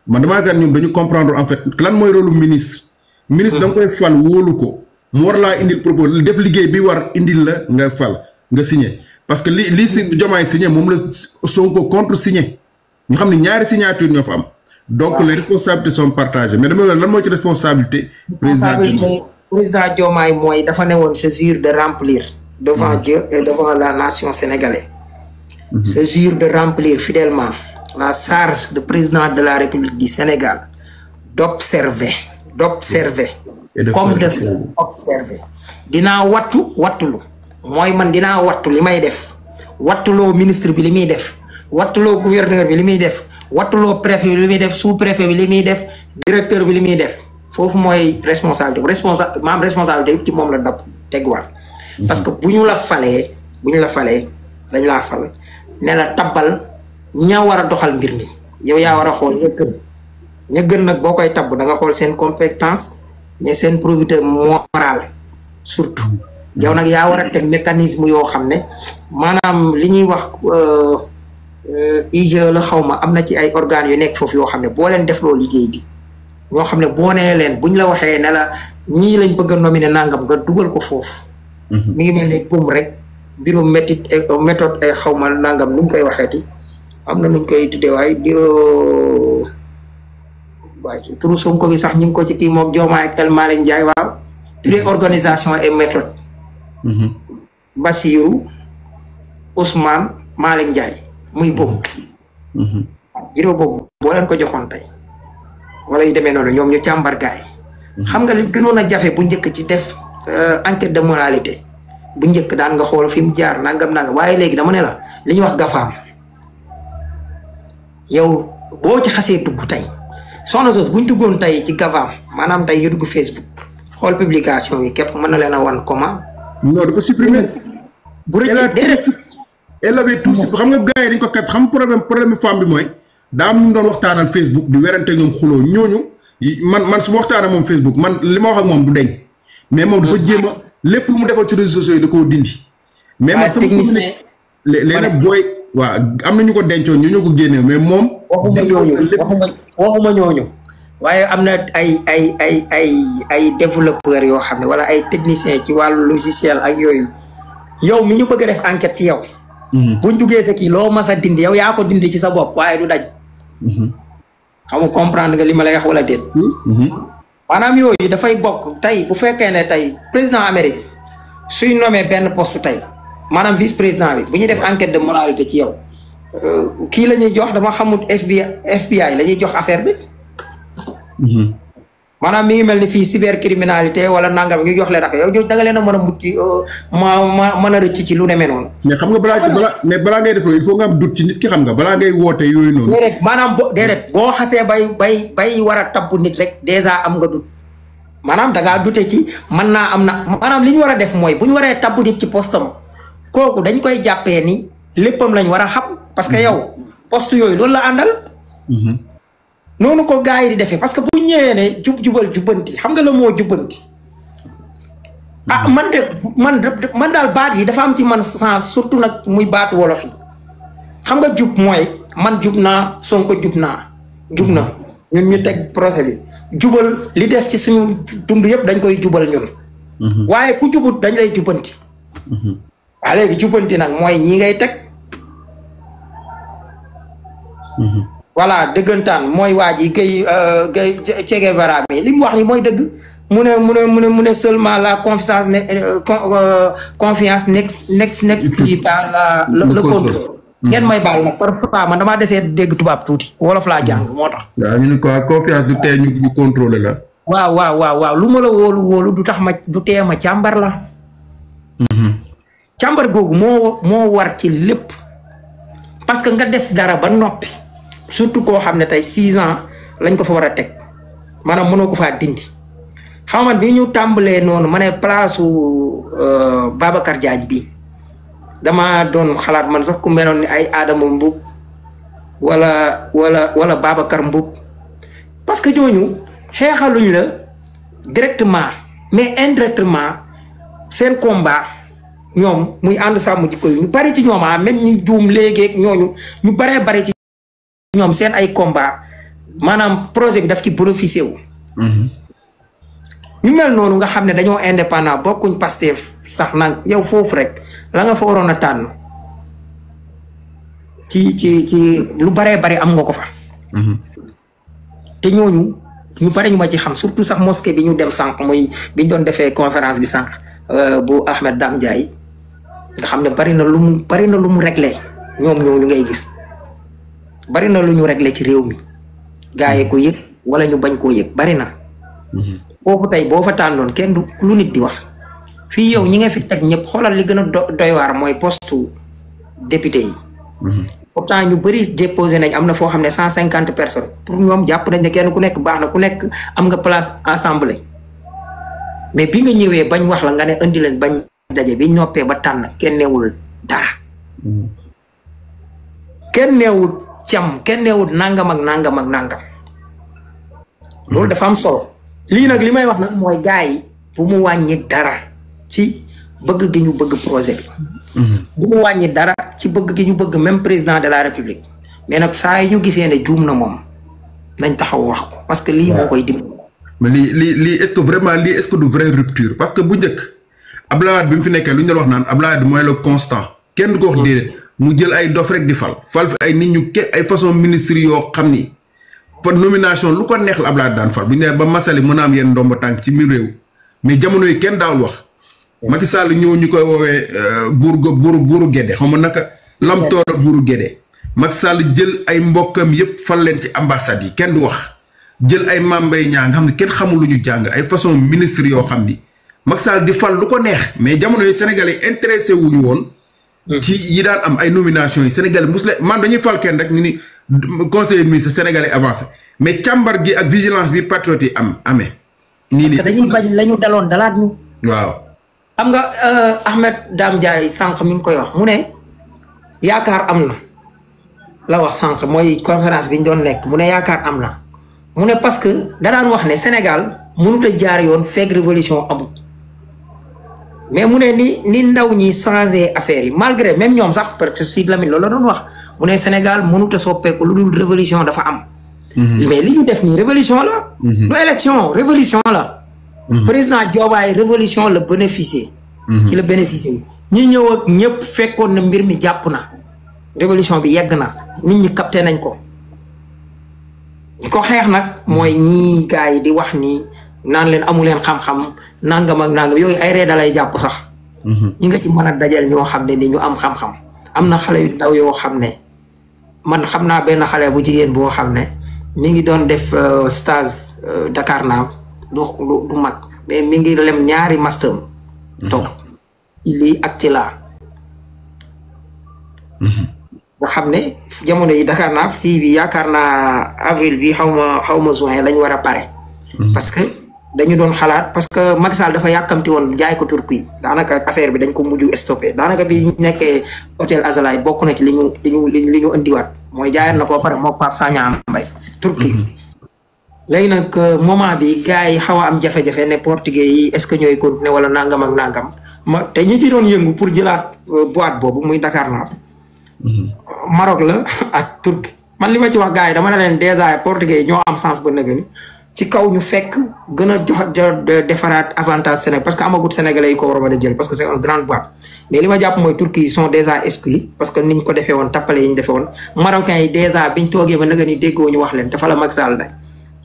man damaa gën ñoom dañu comprendre en fait lan mooy rôle ministre. ministre da nga koy fal wóolu ko mu war laa indil propos def liggéey bi war indil la nga fal nga signé parce que li si Diomaye signé moom la Sonko contre signé ñu xam ne ñaari signature ñoo fa am. donc les responsabilités sont partagées mais dama lan moo ci responsabilité. président Diomaye mooy dafa ne woon ce jure de remplir. devant Dieu et devant la nation sénégalaise. ce jure de remplir fidèlement la charge de président de la République du Sénégal d'observer comme de observer dinaa wattulu mooy man dinaa wattu li may def wattuloo ministre bi li muy def wattuloo gouverneur bi li muy def wattuloo préfet bi li muy def sous préfet bi li muy def directeur bi li muy def foofu mooy responsabilité responsabilité ci moom la dab tegwaat parce que bu ñu la falee dañ laa fal ne la tabbal ña war a doxal mbir mi yow yaa war a xool ña gën nag boo koy tabb da nga xool seen compétence mais seen probité morale surtout yow nag yaa war a teg mécanisme yoo xam ne maanaam li ñuy wax IGE la xaw ma am na ci ay organes yu nekk foofu yoo xam ne boo leen defloo liggéey bi ñoo xam ne boo nee leen buñ la waxee ne la ñii lañ bëgg a nominer nangam nga dugal ko foofu. mi ngi mel ni buum rek bureau méthode ay xaw ma nangam nu mu koy waxeeti am na nuñ koy tuddee waaye bureau waaye ci turu Sonko bi sax ñu ngi ko ci kii moom Diomaye ak El Malick Ndiaye waaw. bureau organisation et méthode. Bassirou Ousmane Malick Ndiaye muy boobu. bureau boobu boo leen ko joxoon tey wala yu demee noonu ñoom ñu càmbar gaay xam nga li gënoon a jafe bu njëkk ci def enquête de moralité bu njëkk daan nga xool fi mu jaar nangam waaye léegi dama ne la li ñuy wax gafaam yow boo ci xasee dugg tey soxna soos buñ duggoon tey ci gafaam maanaam tey ñu dugg Facebook xool publication yi képp mën na leen a wan comment. non dafa supprimer. bu rëcc déedéet. elle avait tout xam nga gars yi dañ ko kat xam problème femme bi mooy daa am ñu doon waxtaanal Facebook di werante ñoom xuloo ñooñu man su ma waxtaan ak moom Facebook man li ma wax ak moom du deñ mais moom dafa jéem a lépp lu mu defal ci réseaux sociaux yi da koo dindi. mais man sama technicien léeg-léeg booy waaw am na ñu ko dencoon ñu ko génne mais moom. waxuma ñooñu. waaye am na ay développeurs yoo xam ne wala ay techniciens ci wàllu logiciel ak yooyu yow mi ñu bëgg a def enquête ci yow. buñ duggee sa kii loo mas a dindi yow yaa ko dindi ci sa bopp waaye du daj. xam nga comprendre nga li ma lay wax wala déet. maanaam yooyu dafay bokk tey bu fekkee ne tey président Amérique suy nommé benn poste tey maanaam vice président bi bu ñuy def enquête de moralité ci yow kii la ñuy jox dama xamut FBI la ñuy jox affaire bi. maanaam mi ngi mel ni fii cybercriminalité wala nangam ñu jox leen affaire yow da nga leen a mën a mucc mën a rëcc ci lu demee noonu. mais xam nga balaa ngay def loolu il faut nga am dut ci nit ki xam nga balaa ngay woote yooyu noonu. déedéet maanaam boo xasee bay war a tabbu nit rek dèjà am nga dut maanaam da ngaa dute ci mën naa am na maanaam li ñu war a def mooy bu ñu waree tabbu nit ci postam kooku dañ koy jàppee ni léppam lañ war a xam parce que yow poste yooyu loolu la àndal. noonu ko gars yi di defee parce que bu ñëwee ne jubal jubbanti xam nga la moo jubbanti ah man daal baat yi dafa am ci man sens surtout nag muy baatu wolof yi xam nga jub mooy man jub naa Sonko jub na ñun ñu teg procès bi jubal li des ci suñu dund yëpp dañ koy jubal ñun waaye ku jubut dañ lay jubbanti waa léegi jubbanti nag mooy ñi ngay teg voilà dëggantaan mooy waa ji gay Che Guevara mi li mu wax ni mooy dëgg mu ne seulement la confiance n'exclut pas le contrôle. ngeen may baal nag parfois man damaa desee dégg tubaab tuuti wolof laa jàng moo tax. waaw ñu ne quoi confiance du tee ñu contrôler la. waaw lu ma la wóolu du tax du tee ma càmbar la. càmbar googu moo war ci lépp parce que nga def dara ba noppi. surtout koo xam ne tey 6 ans lañ ko fa war a teg maanaam mënoo ko faa dindi xam man bi ñu tàmbalee noonu ma ne place Babacar Diagne bi dama doon xalaat man sax ku meloon ni ay Adama Mboup wala Babacar Mboup parce que ñooñu xeexaluñ la directement mais indirectement seen combat ñoom muy ànd sàmm jikko yi ñu bari ci ñoom même ñu juum léegi ñooñu ñu baree bari ci ñoom seen ay combat maanaam projet bi daf ci bénéficié wu. ñu mel noonu nga xam ne dañoo indépendant bokkuñ Pastef sax nag yow foofu rek la nga fa waroon a tànn ci lu baree bari am nga ko fa. te ñooñu ñu bari ñu ma ci xam surtout sax mosquée bi ñu dem sànq muy bi ñu doon defee conférence bi sànq bu Ahmed Dame Ndiaye nga xam ne bari na lu mu réglé ñoom ñooñu ngay gis. bari na lu ñu réglé ci réew mi gaa yi ko yëg wala ñu bañ koo yëg bari na. foofu tey boo fa tànnoon kenn du lu nit di wax fii yow ñi nga fi teg ñëpp xoolal li gën a doy waar mooy postu député yi. pourtant ñu bëri déposé nañ am na foo xam ne 150 personnes pour ñoom jàpp nañ ne kenn ku nekk baax na ku nekk am nga place assemblée mais bi nga ñëwee bañ wax la nga ne indi leen bañ daje bi ñoppee ba tànn kenn neewul dara. kenn neewul cam kenn neewul nangam ak nangam. loolu dafa am solo. lii nag li may wax nag mooy gars yi bu mu wàññi dara ci bëgg gi ñu bëgg projet bi. bu mu wàññi dara ci bëgg gi ñu bëgg même président de la république. mais nag saa yi ñu gisee ne juum na moom nañ taxaw wax ko parce que lii moo koy dimbali. mais lii est-ce que vraiment lii est-ce que du vraie rupture parce que bu njëkk Abdoulaye Wade bi mu fi nekkee lu ñu doon wax naan Abdoulaye Wade mooy le constant kenn du ko wax déedéet mu jël ay dof rek di fal fi ay nit ñu ay façon ministre yoo xam ni. pour nomination lu ko neex la Abdoulaye daan fal bu ñu nee ba Massaly mën a am yenn ndomba tànk ci biir réew mais jamono yi kenn daawul wax. Macky Sall ñëw ñu koy woowee buuru Gédé xam nga naka lam toora buuru Gédé Macky Sall jël ay mbokkam yëpp fal leen ci ambassade yi kenn du wax jël ay Mame Mbaye Niang nga xam ne kenn xamul lu ñu jàng ay façon ministre yoo xam ni Macky Sall di fal lu ko neex mais jamono yi Sénégalais yi intéressé wuñu woon. ci yi daan am ay nomination yi Sénégalais musle man dañuy fal kenn rek ñu ni conseiller ministre sénégalais avancé mais càmbar gi ak vigilance bi patriote yi amee. parce que dañuy bañ la ñu daloon dalaat ñu. waaw. xam nga Ahmed Dame Ndiaye sànq mi ngi koy wax mu ne yaakaar am na la wax sànq mooy conférence bi ñu doon nekk mu ne yaakaar am na mu ne parce que da daan wax ne Sénégal mënut a jaar yoon fekk révolution amut mais mu ne ni ndaw ñi changé affaire yi malgré même ñoom sax parce que Sidy Lamine loolu la doon wax. mu ne Sénégal mënut a soppeeku lu dul révolution dafa am. mais li ñu def nii révolution la. du élection révolution la. président Diomaye révolution la bénéficier. ci la bénéficier ñi ñëw ak ñëpp fekkoon na mbir mi jàpp na. révolution bi yegg na nit ñi capté nañ ko. ñi ko xeex nag mooy ñii gars yi di wax ni naan leen amu leen xam-xam nangam ak nangam yooyu ay ree dalay jàpp sax. ñi nga ci mën a dajal ñoo xam ne ni ñu am xam-xam. am na xale yu ndaw yoo xam ne. man xam naa benn xale bu jigéen boo xam ne mi ngi doon def stage Dakar Now du mag mais mi ngi lem ñaari master toog ci lii ak ci laa nga xam ne jamono yi Dakar naa ci bi yaakaar naa avril bi xaw ma juin lañ war a pare parce que dañu doon xalaat parce que Macky Sall dafa yàkkamti woon jaay ko Turquie daanaka affaire bi dañ ko mujj stoppé daanaka bi nekkee hôtel Azalaï bokk na ci li ñu indiwaat mooy jaayoon na ko pare moo Pape Sagna Mbaye Turquie léegi nag moment bi gars yi xaw a am jafe-jafe ne portugais yi est-ce que ñooy continuer wala nangam ak nangam te ñi ci doon yëngu pour jëlaat boîte boobu muy Dakar naa Maroc la ak Turquie man li ma ci wax gars yi dama ne leen dèjà portugais yi ñoo am sens ba nëgë ni ci kaw ñu fekk gën a jox defaraat avantage Sénégal parce que amagut sénégalais yi ko war a mën a jël parce que c'est une grande boîte mais li ma jàpp mooy Turquie ils sont déjà exclus parce que niñ ko defee woon tappale yi ñu defee woon marocains yi déjà biñ toogee ba nëgë ni déggoo ñu wax leen dafa la Macky Sall ne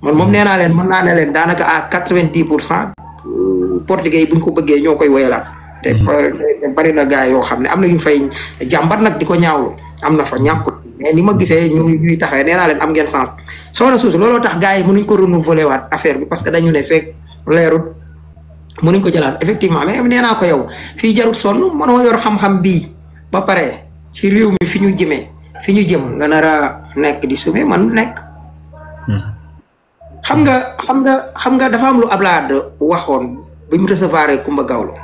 man moom nee naa leen mën naa ne leen daanaka à 90% portugais yi buñ ko bëggee ñoo koy woyalaat te bari na gars yoo xam ne am na ñu fay jàmbat nag di ko ñaawlu am na fa ñàkkut mais ni ma gisee ñuy taxawee nee naa leen am ngeen sens soxna suusi looloo tax gars yi mënuñ ko renouveler waat affaire bi parce que dañu ne fekk leerut mënuñ ko jëlaat effectivement mais nee naa ko yow fii jarut sonn mënoo yor xam-xam bii ba pare ci réew mi fi ñu jëm nga nar a nekk di sume man nekk xam nga dafa am lu Ablaye waxoon bi mu recevoir Coumba Gawlo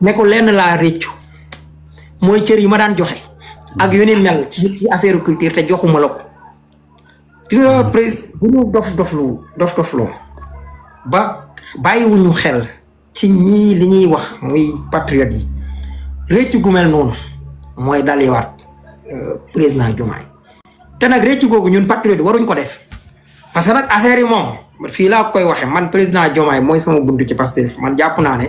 ne ko lenn laa réccu mooy cër yi ma daan joxe ak yu ni mel ci affaire culture te joxuma la ko gis nga président bu ñu dof-dofloo ba bàyyiwuñu xel ci ñii li ñuy wax muy patriote yi réccu gu mel noonu mooy daliwaat président Diomaye te nag réccu googu ñun patriote yi waruñ ko def parce que nag affaire yi moom fii laa koy waxee man président Diomaye mooy sama buntu ci Pastef man jàpp naa ne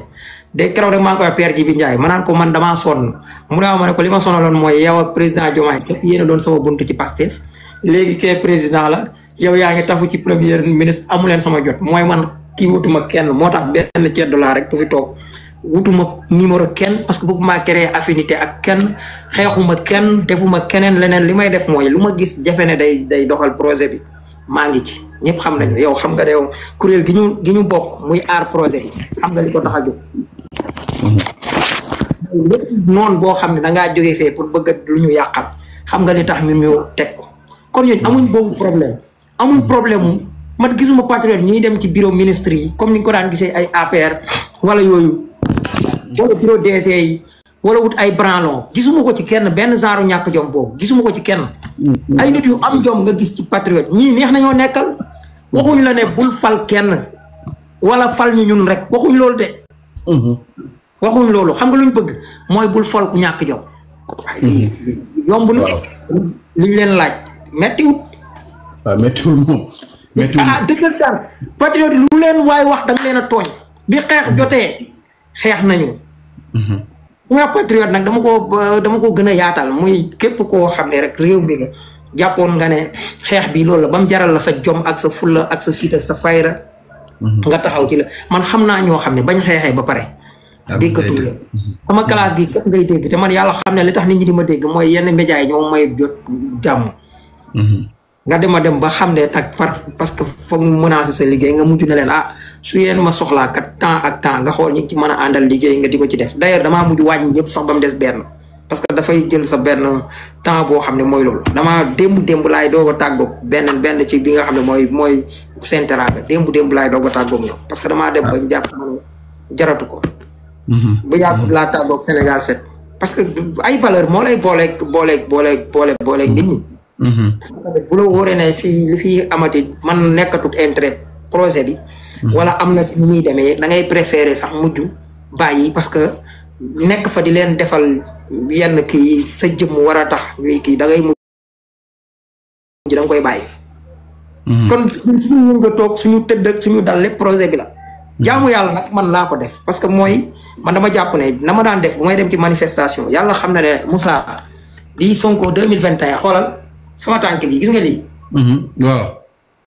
de keroog rek maa ngi koy wax Père Djibi Ndiaye ma naan ko man damaa sonn mu ne ma ne ko li ma sonaloon mooy yow ak président Diomaye képp yéen a doon sama buntu ci Pastef léegi kee président la yow yaa ngi tafu ci premier ministre amu leen sama jot mooy man kii wutuma kenn moo tax benn ceddo laa rek bu fi toog wutuma numéro kenn parce que bëgguma créer affinité ak kenn xeexuma kenn defuma keneen leneen li may def mooy lu ma gis jafe ne day doxal projet bi maa ngi ci ñëpp xam nañu yow xam nga ne yow kuréel gi ñu bokk muy aar projet bi xam nga li ko tax a jóg lépp noonu boo xam ne dangaa jógee fee pour bëgg lu ñu yàqal xam nga li tax ñun ñu teg ko kon ñooñu amuñ boobu problème mu man gisuma patriote ñuy dem ci bureau ministre yi comme ni nga ko daan gisee ay APR wala yooyu wala bureau DG yi wala wut ay branlon gisuma ko ci kenn benn genre ñàkk jom boobu gisuma ko ci kenn ay nit yu am jom nga gis ci patriote ñii neex nañoo nekkal waxuñ la ne bul fal kenn wala fal ñu ñun rek waxuñ loolu de waxuñ loolu xam nga luñ bëgg mooy bul fal ku ñàkk jom yomb na liñ leen laaj mettiwut waaw méttiwul moom. dëggal daal patriote lu leen waay wax da nga leen a tooñ bi xeex jotee xeex nañu nga patriote nag dama ko gën a yaatal muy képp koo xam ne rek réew mi nga jàppoon nga ne xeex bi loolu la ba mu jaral la sa jom ak sa fulla ak sa fit ak sa fayda nga taxaw ci la man xam naa ñoo xam ne bañ xeexee ba pare déggatu leen sama classe gi képp ngay dégg te man yàlla xam ne li tax nit ñi di ma dégg mooy yenn médias yi ñoom may jot jàmm nga dem ba xam ne nag parce que foog mu menacer sa liggéey nga mujj na leen su yéen ma soxlaa kat temps ak temps nga xool ñi ci mën a àndal liggéey nga di ko ci def d'ailleurs damaa mujj wàññi ñëpp sax ba mu des benn parce que dafay jël sa benn temps boo xam ne mooy loolu damaa démb laay doog a tàggoog benn ci bi nga xam ne mooy Sen Teranga démb laay doog a tàggoog ñoom parce que damaa dem ba jàpp ma ne jaratu ko bu yàggut laa tàggoog Sénégal 7 parce que ay valeur moo lay booleeg nit ñi parce que bu la wóoree ne fii li fi amati man nekkatut intérêt projet bi wala am na ci ni muy demee da ngay préférer sax mujj bàyyi parce que nekk fa di leen defal yenn kii sa jëmm war a tax ñuy kii da ngay mujj da nga koy bàyyi kon suñu mun nga toog suñu tëdd ak suñu dal lépp projet bi la jaamu yàlla nag man laa ko def parce que mooy man dama jàpp ne na ma daan def bu may dem ci manifestation yàlla xam na ne Moussa di Sonko 2021 xoolal sama tànk bi gis nga lii waaw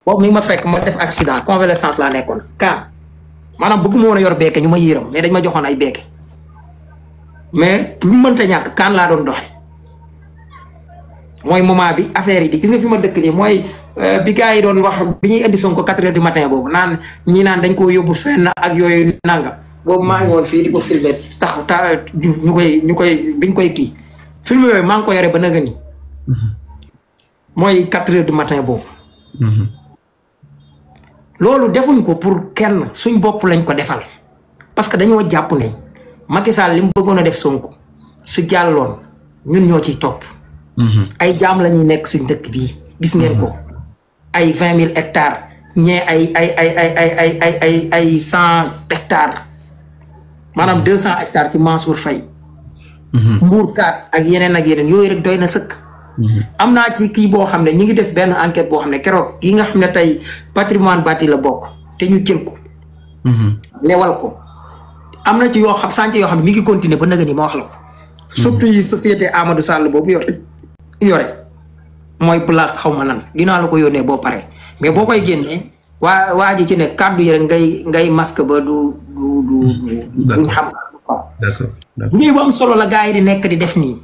boobu mi ngi ma fekk ma def accident convalescence laa nekkoon kaan maanaam bëgguma woon a yor beeke ñu ma yéeram mais dañ ma joxoon ay beeke mais lu mënta ñàkk kaan laa doon doxe mooy moment bi affaire yi di gis nga fi ma dëkk nii mooy bi gars yi doon wax bi ñuy indi Sonko 4 heures du matin boobu naan ñii naan dañ koo yóbbu fenn ak yooyu nanga boobu maa ngi woon fii di ko filmer ñu koy biñ koy kii film yooyu maa ngi ko yore ba nëga ni mooy 4 heures du matin boobu loolu defuñ ko pour kenn suñ bopp lañ ko defal parce que dañoo jàpp ne Macky Sall li mu bëggoon a def Sonko su jàlloon ñun ñoo ciy topp ay jaam la ñuy nekk suñ dëkk bii gis ngeen ko ay 20 000 hectares ñee ay 100 hectares maanaam 200 hectares ci Mansour Faye mbuurkaat ak yeneen yooyu rek doy na sëkk am naa ci kii boo xam ne ñi ngi def benn enquête boo xam ne keroog yi nga xam ne tey patrimoine bâti la bokk te ñu jël ko lewal ko am na ci yoo xam sànc yoo xam ne mi ngi continuer ba nëga ni ma wax la ko surtout yi société Amadou Sall boobu yore mooy plaque xaw ma lan dinaa la ko yónnee boo paree mais boo koy génnee waa ji ci ne kàddu yi rek ngay masque ba duñ xam d'accord lii bu am solo la gars yi di nekk di def nii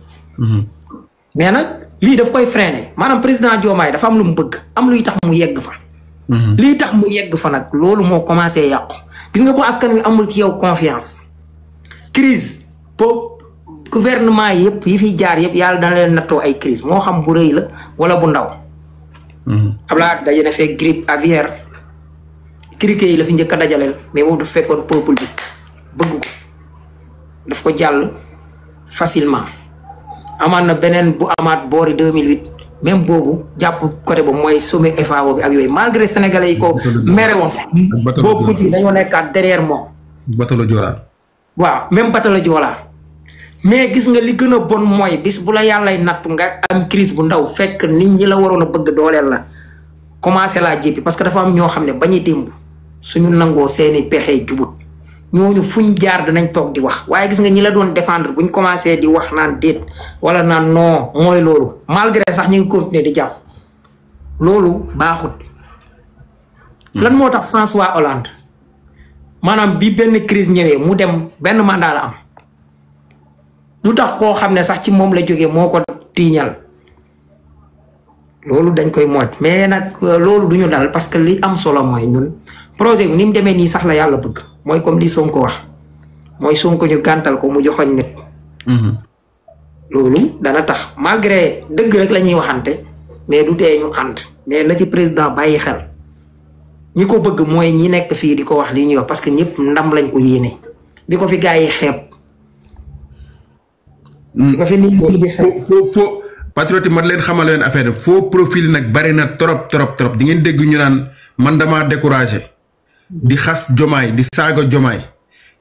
mais nag lii daf koy freiner maanaam président Diomaye dafa am lu mu bëgg am luy tax mu yegg fa lii tax mu yegg fa nag loolu moo commencé yàqu gis nga bu askan wi amul ci yow confiance crise boobu gouvernement yëpp yi fiy jaar yëpp yàlla dana leen nattoo ay crise moo xam bu rëy la wala bu ndaw Abdoulaye daje na fekk grippe aviaire criquet yi la fi njëkk a dajaleel mais boobu dafa fekkoon peuple bi bëgg ko daf ko jàll facilement amaat na beneen bu amaat boori 2008 même boobu jàpp côté boobu mooy sommet FAO bi ak yooyu malgré sénégalais yi ko mere woon sax boobu mujj dañoo nekkaat derrière moom batalo Joola waaw même batalo Joola mais gis nga li gën a bon mooy bis bu la yàllay nattu nga am crise bu ndaw fekk nit ñi la waroon a bëgg dooleel la commencé laa jéppi parce que dafa am ñoo xam ne bañu démb suñu nangoo seeni pexe jubut ñooñu fuñ jaar danañ toog di wax waaye gis nga ñi la doon défendre buñ commencé di wax naan déet wala naan non mooy loolu malgré sax ñu ngi continuer di jàpp loolu baaxut. lan moo tax François Hollande maanaam bi benn crise ñëwee mu dem benn mandat la am lu tax koo xam ne sax ci moom la jógee moo ko tiiñal loolu dañ koy moytu mais nag loolu du ñu dal parce que li am solo mooy ñun projet bi ni mu demee nii sax la yàlla bëgg mooy comme li Sonko wax mooy Sonko ñu gàntal ko mu joxoñ nit. loolu dana tax malgré dëgg rek la ñuy waxante mais du tee ñu ànd mais na ci président bàyyi xel ñi ko bëgg mooy ñi nekk fii di ko wax li ñuy wax parce que ñëpp ndam lañ ko yéene bi ko fi gars yi xeeb. di ko fi nit ñi di xeeb foo patriote mat leen xamal leen affaire faux profil nag bari na trop di ngeen dégg ñu naan man damaa découragé di xas jomaay di saaga jomaay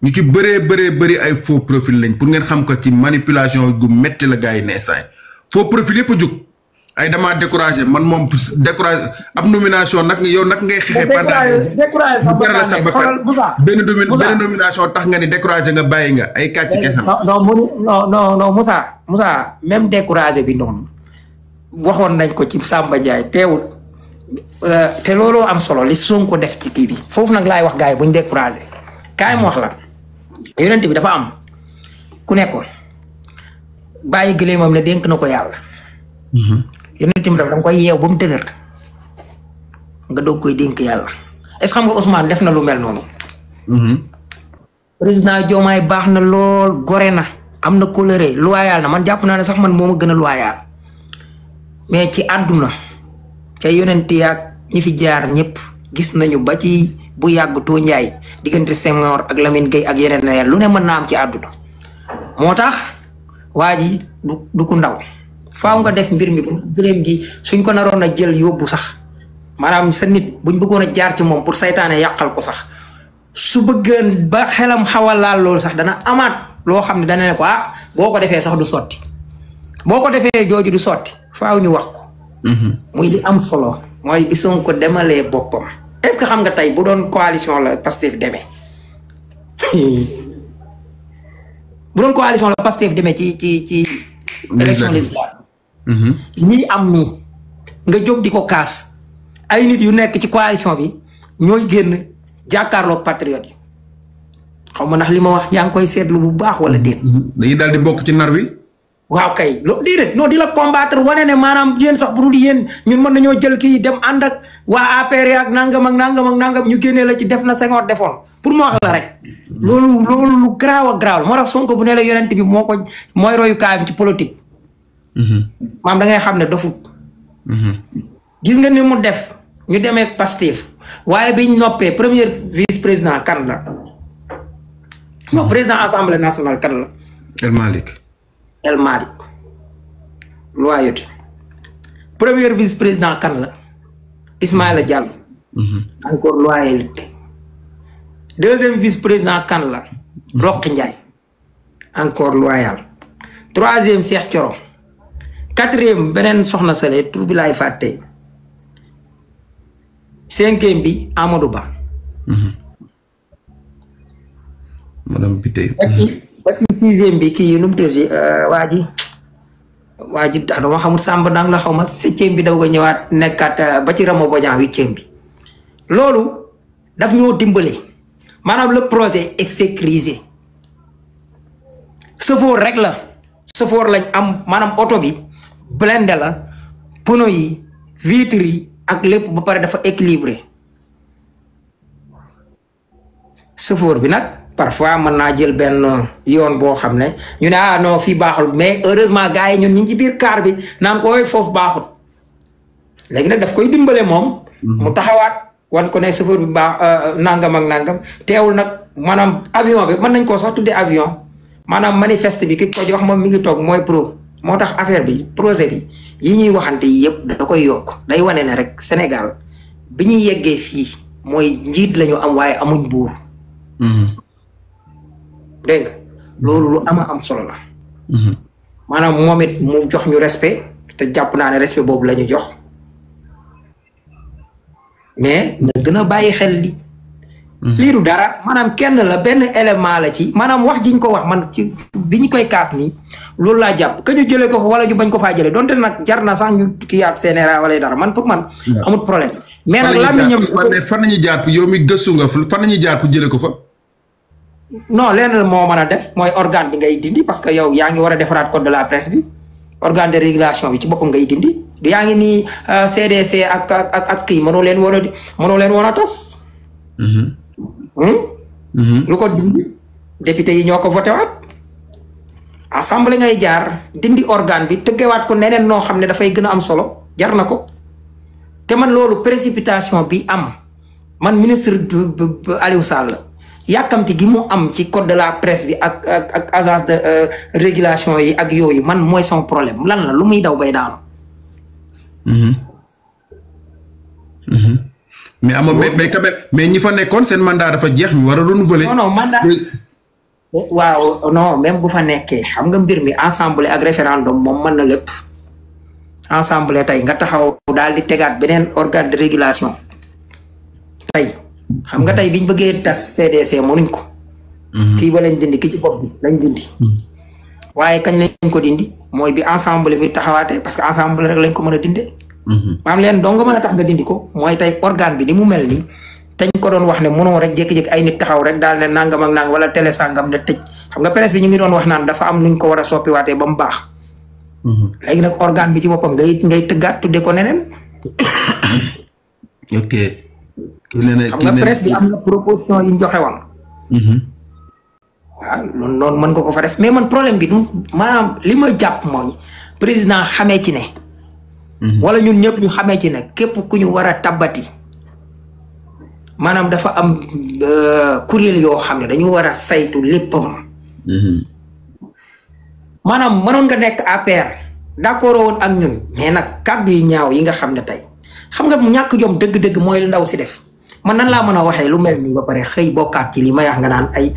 ñu ci bëri ay faux profil lañ pour ngeen xam ko ci manipulation gu metti la gars yi ne saay faux profil yëpp a jug ay damaa découragé man moom découragé ab nomination nag yow nag ngay xeexee découragé sa bakkan benn nomination tax nga ni découragé nga bàyyi nga ay kàcc kesam non Moussa même découragé bi noonu waxoon nañ ko ci Samba Ndiaye teewul te looloo am solo li Sonko def ci kii bi foofu nag laay wax gars yi buñ découragé kaay ma wax la yonent bi dafa am ku nekkoon bàyyi gëléemam ne dénk na ko yàlla yonent bi danga koy yeew ba mu dëgër nga doog koy dénk yàlla est-ce que xam nga Ousmane def na lu mel noonu président Diomaye baax na lool gore na am na coloré loyal na man jàpp naa ne sax man moo ma gën a loyal mais ci àdduna ca yonent yaag ñi fi jaar ñëpp gis nañu ba ci bu yàgg too njaay diggante Senghor ak Lamine Gueye ak yeneen na lu ne mën naa am ci àdduna moo tax waa ji du ku ndaw faaw nga def mbir mi gëléem gi suñ ko naroon a jël yóbbu sax maanaam sa nit buñ bëggoon a jaar ci moom pour saytaane yàqal ko sax su bëggeen ba xelam xawal laal loolu sax dana amaat loo xam ne dana ne ko boo ko defee sax du sotti boo ko defee jooju du sotti faaw ñu wax ko muy li am solo mooy bi Sonko demalee boppam est-ce que xam nga tey bu doon coalition la Pastef demee bu doon coalition la Pastef demee ci élection législative ñii am nii nga jóg di ko kaas ay nit yu nekk ci coalition bi ñooy génn jàkkaarloog patriote yi xaw ma ndax li ma wax yaa ngi koy seetlu bu baax wala déet dañuy daal di bokk ci nar wi waaw kay lo déedéet non di la combattre wane ne maanaam yéen sax bu dul yéen ñun mën nañoo jël kii dem ànd ak waa APR ak nangam ak nangam ak nangam ñu génnee la ci def na Senghor defoon pour mu wax la rek. loolu lu garaaw a garaaw moo tax Sonko bu ne la yonent bi mooy royu kaayam ci politique. maam da ngay xam ne dofut. gis nga ni mu def ñu demee Pastef waaye biñ noppee premier vice président kan la non président assemblée nationale kan la. El Malick loyauté premier vice président kan la Ismaïla Diallo. encore loyauté deuxième vice président kan la Roqi Ndiaye encore loyal troisième Cheikh Thioro quatrième beneen soxna Sale tur bi laay fàtte cinquième bi Amadou Ba. madame Biteye. ba ci sixième bi kii nu mu tuddati waa ji dama xamul Samba dang la xaw ma septième bi daw ko ñëwaat nekkaat ba ci Ramo Bodian huitième bi loolu daf ñoo dimbale maanaam le projet est sécurisé sëfoor rek la sëfoor lañ am maanaam oto bi blindé la pneu yi vitres yi ak lépp ba pare dafa équilibré sëfoor bi nag parfois mën naa jël benn yoon boo xam ne ñu ne ah non fii baaxul mais heureusement gars yi ñun ñu ci biir car bi naan ko foofu baaxul léegi nag daf koy dimbale moom. mu taxawaat wan ko ne chauffeur bi baax nangam ak nangam teewul nag maanaam avion bi mën nañ koo sax tuddee avion maanaam manifeste bi ki ko jox moom mi ngi toog mooy pro moo tax affaire bi projet bi yi ñuy waxante yi yëpp da koy yokk day wane ne rek Sénégal bi ñuy yeggee fii mooy njiit lañu am waaye amuñ buur. dégg nga loolu lu am solo la. maanaam moom it mu jox ñu respect te jàpp naa ne respect boobu la ñu jox mais na gën a bàyyi xel li lii du dara maanaam kenn la benn élément la ci maanaam wax jiñ ko wax man ci bi ñu koy kaas nii loolu laa jàpp que ñu jëlee ko fa wala ñu bañ ko faa jëlee donte nag jar na sax ñu kiyaat CNRA wala dara man pour man. amul problème. mais nag làmmiñam fan nañu jaar yow mi gëstu nga fan nañu jaar pour jëlee ko fa. non lenn moo mën a def mooy organe bi ngay dindi parce que yow yaa ngi war a defaraat code de la presse bi organe de régulation bi ci boppam ngay dindi du yaa ngi nii CDC ak kii mënoo leen woon a tas. lu ko dindi député yi ñoo ko voté waat assemblée ngay jaar dindi organe bi tëggewaat ko neneen noo xam ne dafay gën a am solo jar na ko te man loolu précipitation bi am man ministre Aliou Sall yàkkamti gi mu am ci code de la presse bi ak agence de régulation yi ak yooyu man mooy sama problème lan la lu muy daw bay daanu. mais amoon mais quand même mais ñi fa nekkoon seen mandat dafa jeex ñu war a renouveler. non mandat waaw non même bu fa nekkee xam nga mbir mi assemblée ak référendum moom mën na lépp assemblée tey nga taxaw daal di tegaat beneen organe de régulation tey. xam nga tey biñ bëggee tas CDC mënuñ ko. kii ba lañ dindi ki ci bopp bi lañ dindi. waaye kañ lañ ko dindi mooy bi ensemble bi taxawaatee parce que ensemble rek lañ ko mën a dindee. maam leen dong nga mën a tax nga dindi ko mooy tey organe bi ni mu mel nii dañ ko doon wax ne mënoo rek jékki-jékki ay nit taxaw rek daal ne nangam ak nangam wala télé sangam ne tëj xam nga presse bi ñu ngi doon wax naan dafa am nuñ ko war a soppiwaatee ba mu baax. léegi nag organe bi ci boppam ngay tëggaat tuddee ko neneen. ok. xam nga presse bi am na proposition yi ñu joxe woon. waaw loolu noonu mën nga ko fa def mais man problème bi du maanaam li ma jàpp mooy président xamee ci ne. wala ñun ñëpp ñu xamee ci ne képp ku ñu war a tabbati maanaam dafa am kuréel yoo xam ne dañu war a saytu léppam. maanaam mënoon nga nekk APR d'accord woon ak ñun mais nag kàddu yi ñaaw yi nga xam ne tey xam nga ñàkk jom dëgg-dëgg mooy lu ndaw si def. man nan laa mën a waxee lu mel nii ba pare xëy bokkaat ci li ma wax nga naan ay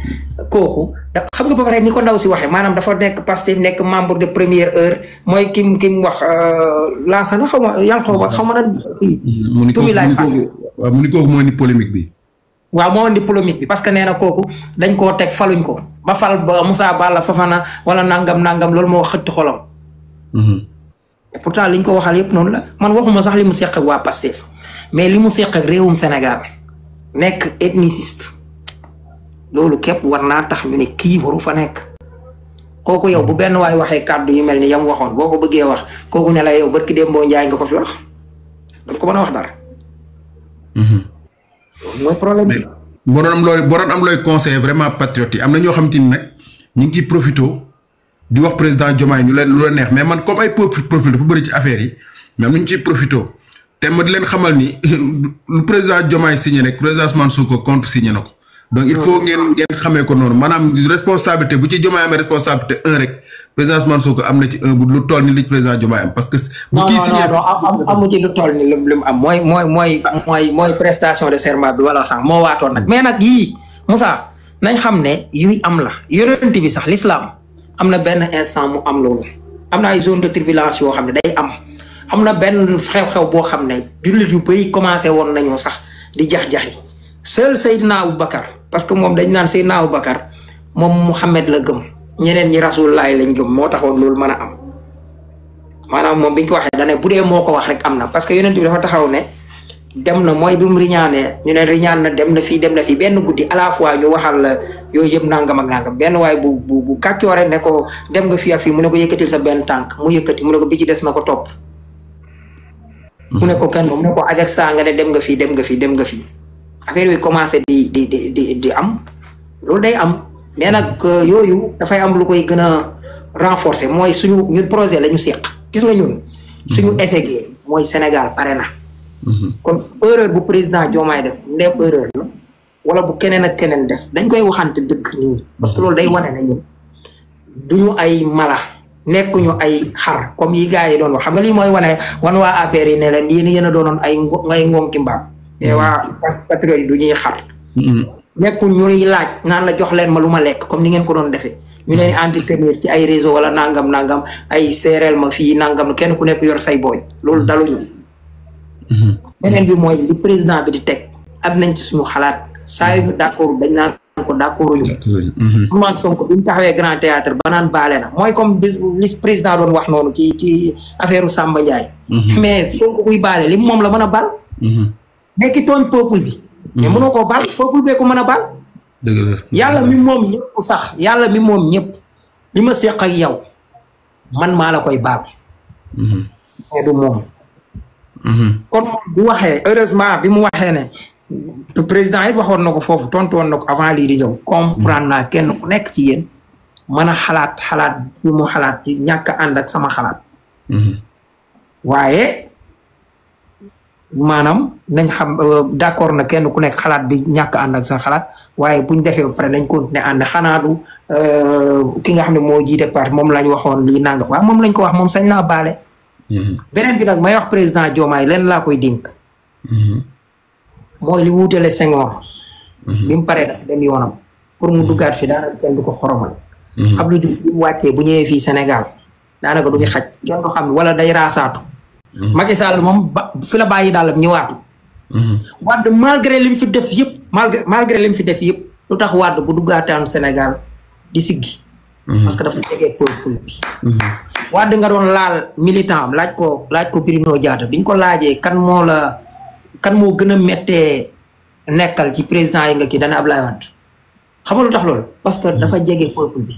kooku xam nga ba pare ni ko ndaw si waxee maanaam dafa nekk Pastef nekk membre de première heure mooy kim wax laasana xaw ma yàlla xaw ma nan tumi laay fàtte waaw mu ni kooku moo indi polémique bi waaw moo indi polémique bi parce que nee na kooku dañ koo teg faluñ ko ba fal ba Moussa Balla Fafana wala nangam loolu moo xëtt xolam et pourtant liñ ko waxal yëpp noonu la man waxuma sax li mu seq ak waa Pastef mais li mu seq ak réewum Sénégal nekk ethniciste loolu képp war naa tax ñu ne kii waru fa nekk kooku yow bu benn waay waxee kàddu yu mel ni yam waxoon boo ko bëggee wax kooku ne la yow barki Dembo Njaay nga ko fi wax daf ko mën a wax dara. mooy problème bi. boo doon am looy conseil vraiment patriote yi am na ñoo xam te ni nag ñu ngi ciy profité di wax président Diomaye ñu leen lu la neex mais man comme ay profil dafa bëri ci affaire yi mais am na ñu ciy profité te ma di leen xamal ni lu président Diomaye signé rek président Ousmane Sonko contre signé na ko. donc il faut ngeen xamee ko noonu maanaam responsabilité bu ci Diomaye amee responsabilité un rek président Ousmane Sonko am na ci un bu lu toll ni li président Diomaye am parce que. bu kii signé amu ci lu toll ni lu mu am mooy prestation de serment bi wala sax moo waatoon nag. mais nag yii Moussa nañ xam ne yuy am la yonent bi sax l'islam am na benn instant mu am loolu am na ay zone de turbulence yoo xam ne day am na benn xew-xew boo xam ne jullit yu bëri commencé woon nañoo sax di jax-jaxi seul Seydina Aboubacar parce que moom dañ naan Seydina Aboubacar moom Mouhamed la gëm ñeneen ñi Rasulullah lañ gëm moo taxoon loolu mën a am maanaam moom bi ñu ko waxee dane bu dee moo ko wax rek am na parce que yonent bi dafa taxaw ne dem na mooy bi mu riñaanee ñu ne riñaan na dem na fii benn guddi à la fois ñu waxal la yooyu yëpp nangam ak nangam benn waaye bu kàccoore ne ko dem nga fii ak fii mu ne ko yëkkatil sa benn tànk mu yëkkati mu ne ko bi ci des na ko topp mu ne ko kenn mu ne ko avec ça nga ne dem nga fii affaire yooyu commencé di am loolu day am mais nag yooyu dafay am lu koy gën a renforcer mooy suñu ñun projet la ñu seq gis nga ñun suñu essayé mooy Sénégal pare na kon erreur bu président Diomaye def ndéem erreur la wala bu keneen ak keneen def dañ koy waxante dëgg nii parce que loolu day wane ne ñun duñu ay mala nekkuñu ay xar comme yi gars yi doon wax xam nga lii mooy wane waa APR yi ne leen yéen a doonoon ay ngoom ki mbaam te waa patriote yi du ñuy xar nekkul ñuy laaj naan la jox leen ma lu ma lekk comme ni ngeen ko doon defee ñu leen entretenir ci ay réseau wala nangam ay séeréel ma fii nangam kenn ku nekk yor say booy loolu daluñu beneen bi mooy li président bi di teg am nañ ci suñu xalaat saa yu d'accord dañ naan ko d'accord ñu Ousmane Sonko bi mu taxawee Grand Théâtre ba naan baale na mooy comme li président doon wax noonu ci affaire Samba Ndiaye mais Sonko kuy baale li moom la mën a bal nekki tooñ peuple bi mais mënoo koo baal peuple bee ko mën a baal yàlla mi moom ñëpp sax yàlla mi moom ñëpp li ma seq ak yow man maa la koy baal mais du moom kon bu waxee heureusement bi mu waxee ne président it waxoon na ko foofu tontu woon na ko avant lii di ñëw comprendre naa kenn ku nekk ci yéen mën a xalaat bi mu xalaat ci ñàkk ànd ak sama xalaat waaye maanaam nañ xam d'accord na kenn ku nekk xalaat bi ñàkk ànd ak sa xalaat waaye buñ defee ba pare nañ continuer ànd xanaa du ki nga xam ne moo jiite parti moom lañ waxoon lii nanga waaw moom lañ ko wax moom sañ naa baale beneen bi nag may wax président Diomaye leen laa koy dénk mooy li wuutale Senghor bi mu paree dafa dem yoonam pour mu duggaat fi daanaka kenn du ko xoromal Abdou Diouf bi mu wàccee bu ñëwee fii Sénégal daanaka du fi xaj kenn du xam wala day raasaatu Macky Sall moom fi la bàyyi daal ñëwaatu Wade malgré li mu fi def yëpp malgré li mu fi def yëpp lu tax Wade bu duggaataan Sénégal di siggi parce que dafa jege peuple bi Wade nga doon laal militant am laaj ko Bruno Diatta biñ ko laajee kan moo gën a méttee nekkal ci président yi nga kii dana Ablaye Wade xam nga lu tax loolu parce que dafa jege peuple bi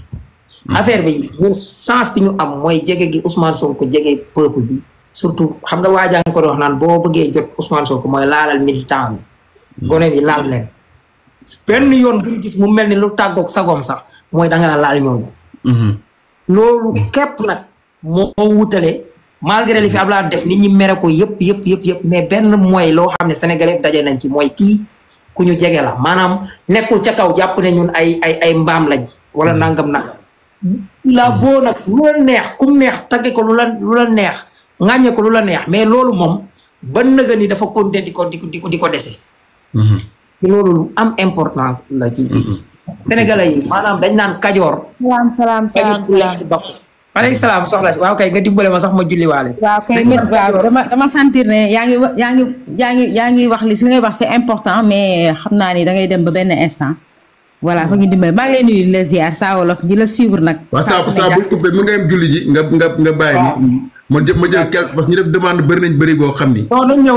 affaire bi ñun sens bi ñu am mooy jege gi Ousmane Sonko jege peuple bi surtout xam nga waajaa ngi ko doon wax naan boo bëggee jot Ousmane Sonko mooy laalal militant bi gone bi laal leen benn yoon buñ gis mu mel ni lu tàggoog sagoom sax mooy dangaa laal ñooñu loolu képp nag moo wutale malgré li fi Abdoulaye def nit ñi mere ko yëpp mais benn mooy loo xam ne Sénégalais daje nañ ci mooy kii ku ñu jege la maanaam nekkul ca kaw jàpp ne ñun ay mbaam lañ wala nangam la boo nag lu la neex kum neex tagge ko lu la neex ŋàññe ko lu la neex mais loolu moom ba nëga ni dafa continuer di ko dese loolu lu am importance la ci Sénégalais yi maanaam dañ naan kajoor salaam maaleykum salaam soxna si waaw kay nga dimbale ma sax ma julliwaale. waaw kay dama sentir ne yaa ngi wax li ngay wax c'est important mais xam naa ni da ngay dem ba benn instant. voilà fa ngi dimbale maa ngi lay nuyu la ziar Saa Wolof di la suivre nag. saa bu coupé mën nga yem julli ji nga bàyyi. ma jël quelque parce que ñu def demande bëri nañ bëri boo xam ni. non nañ ñëw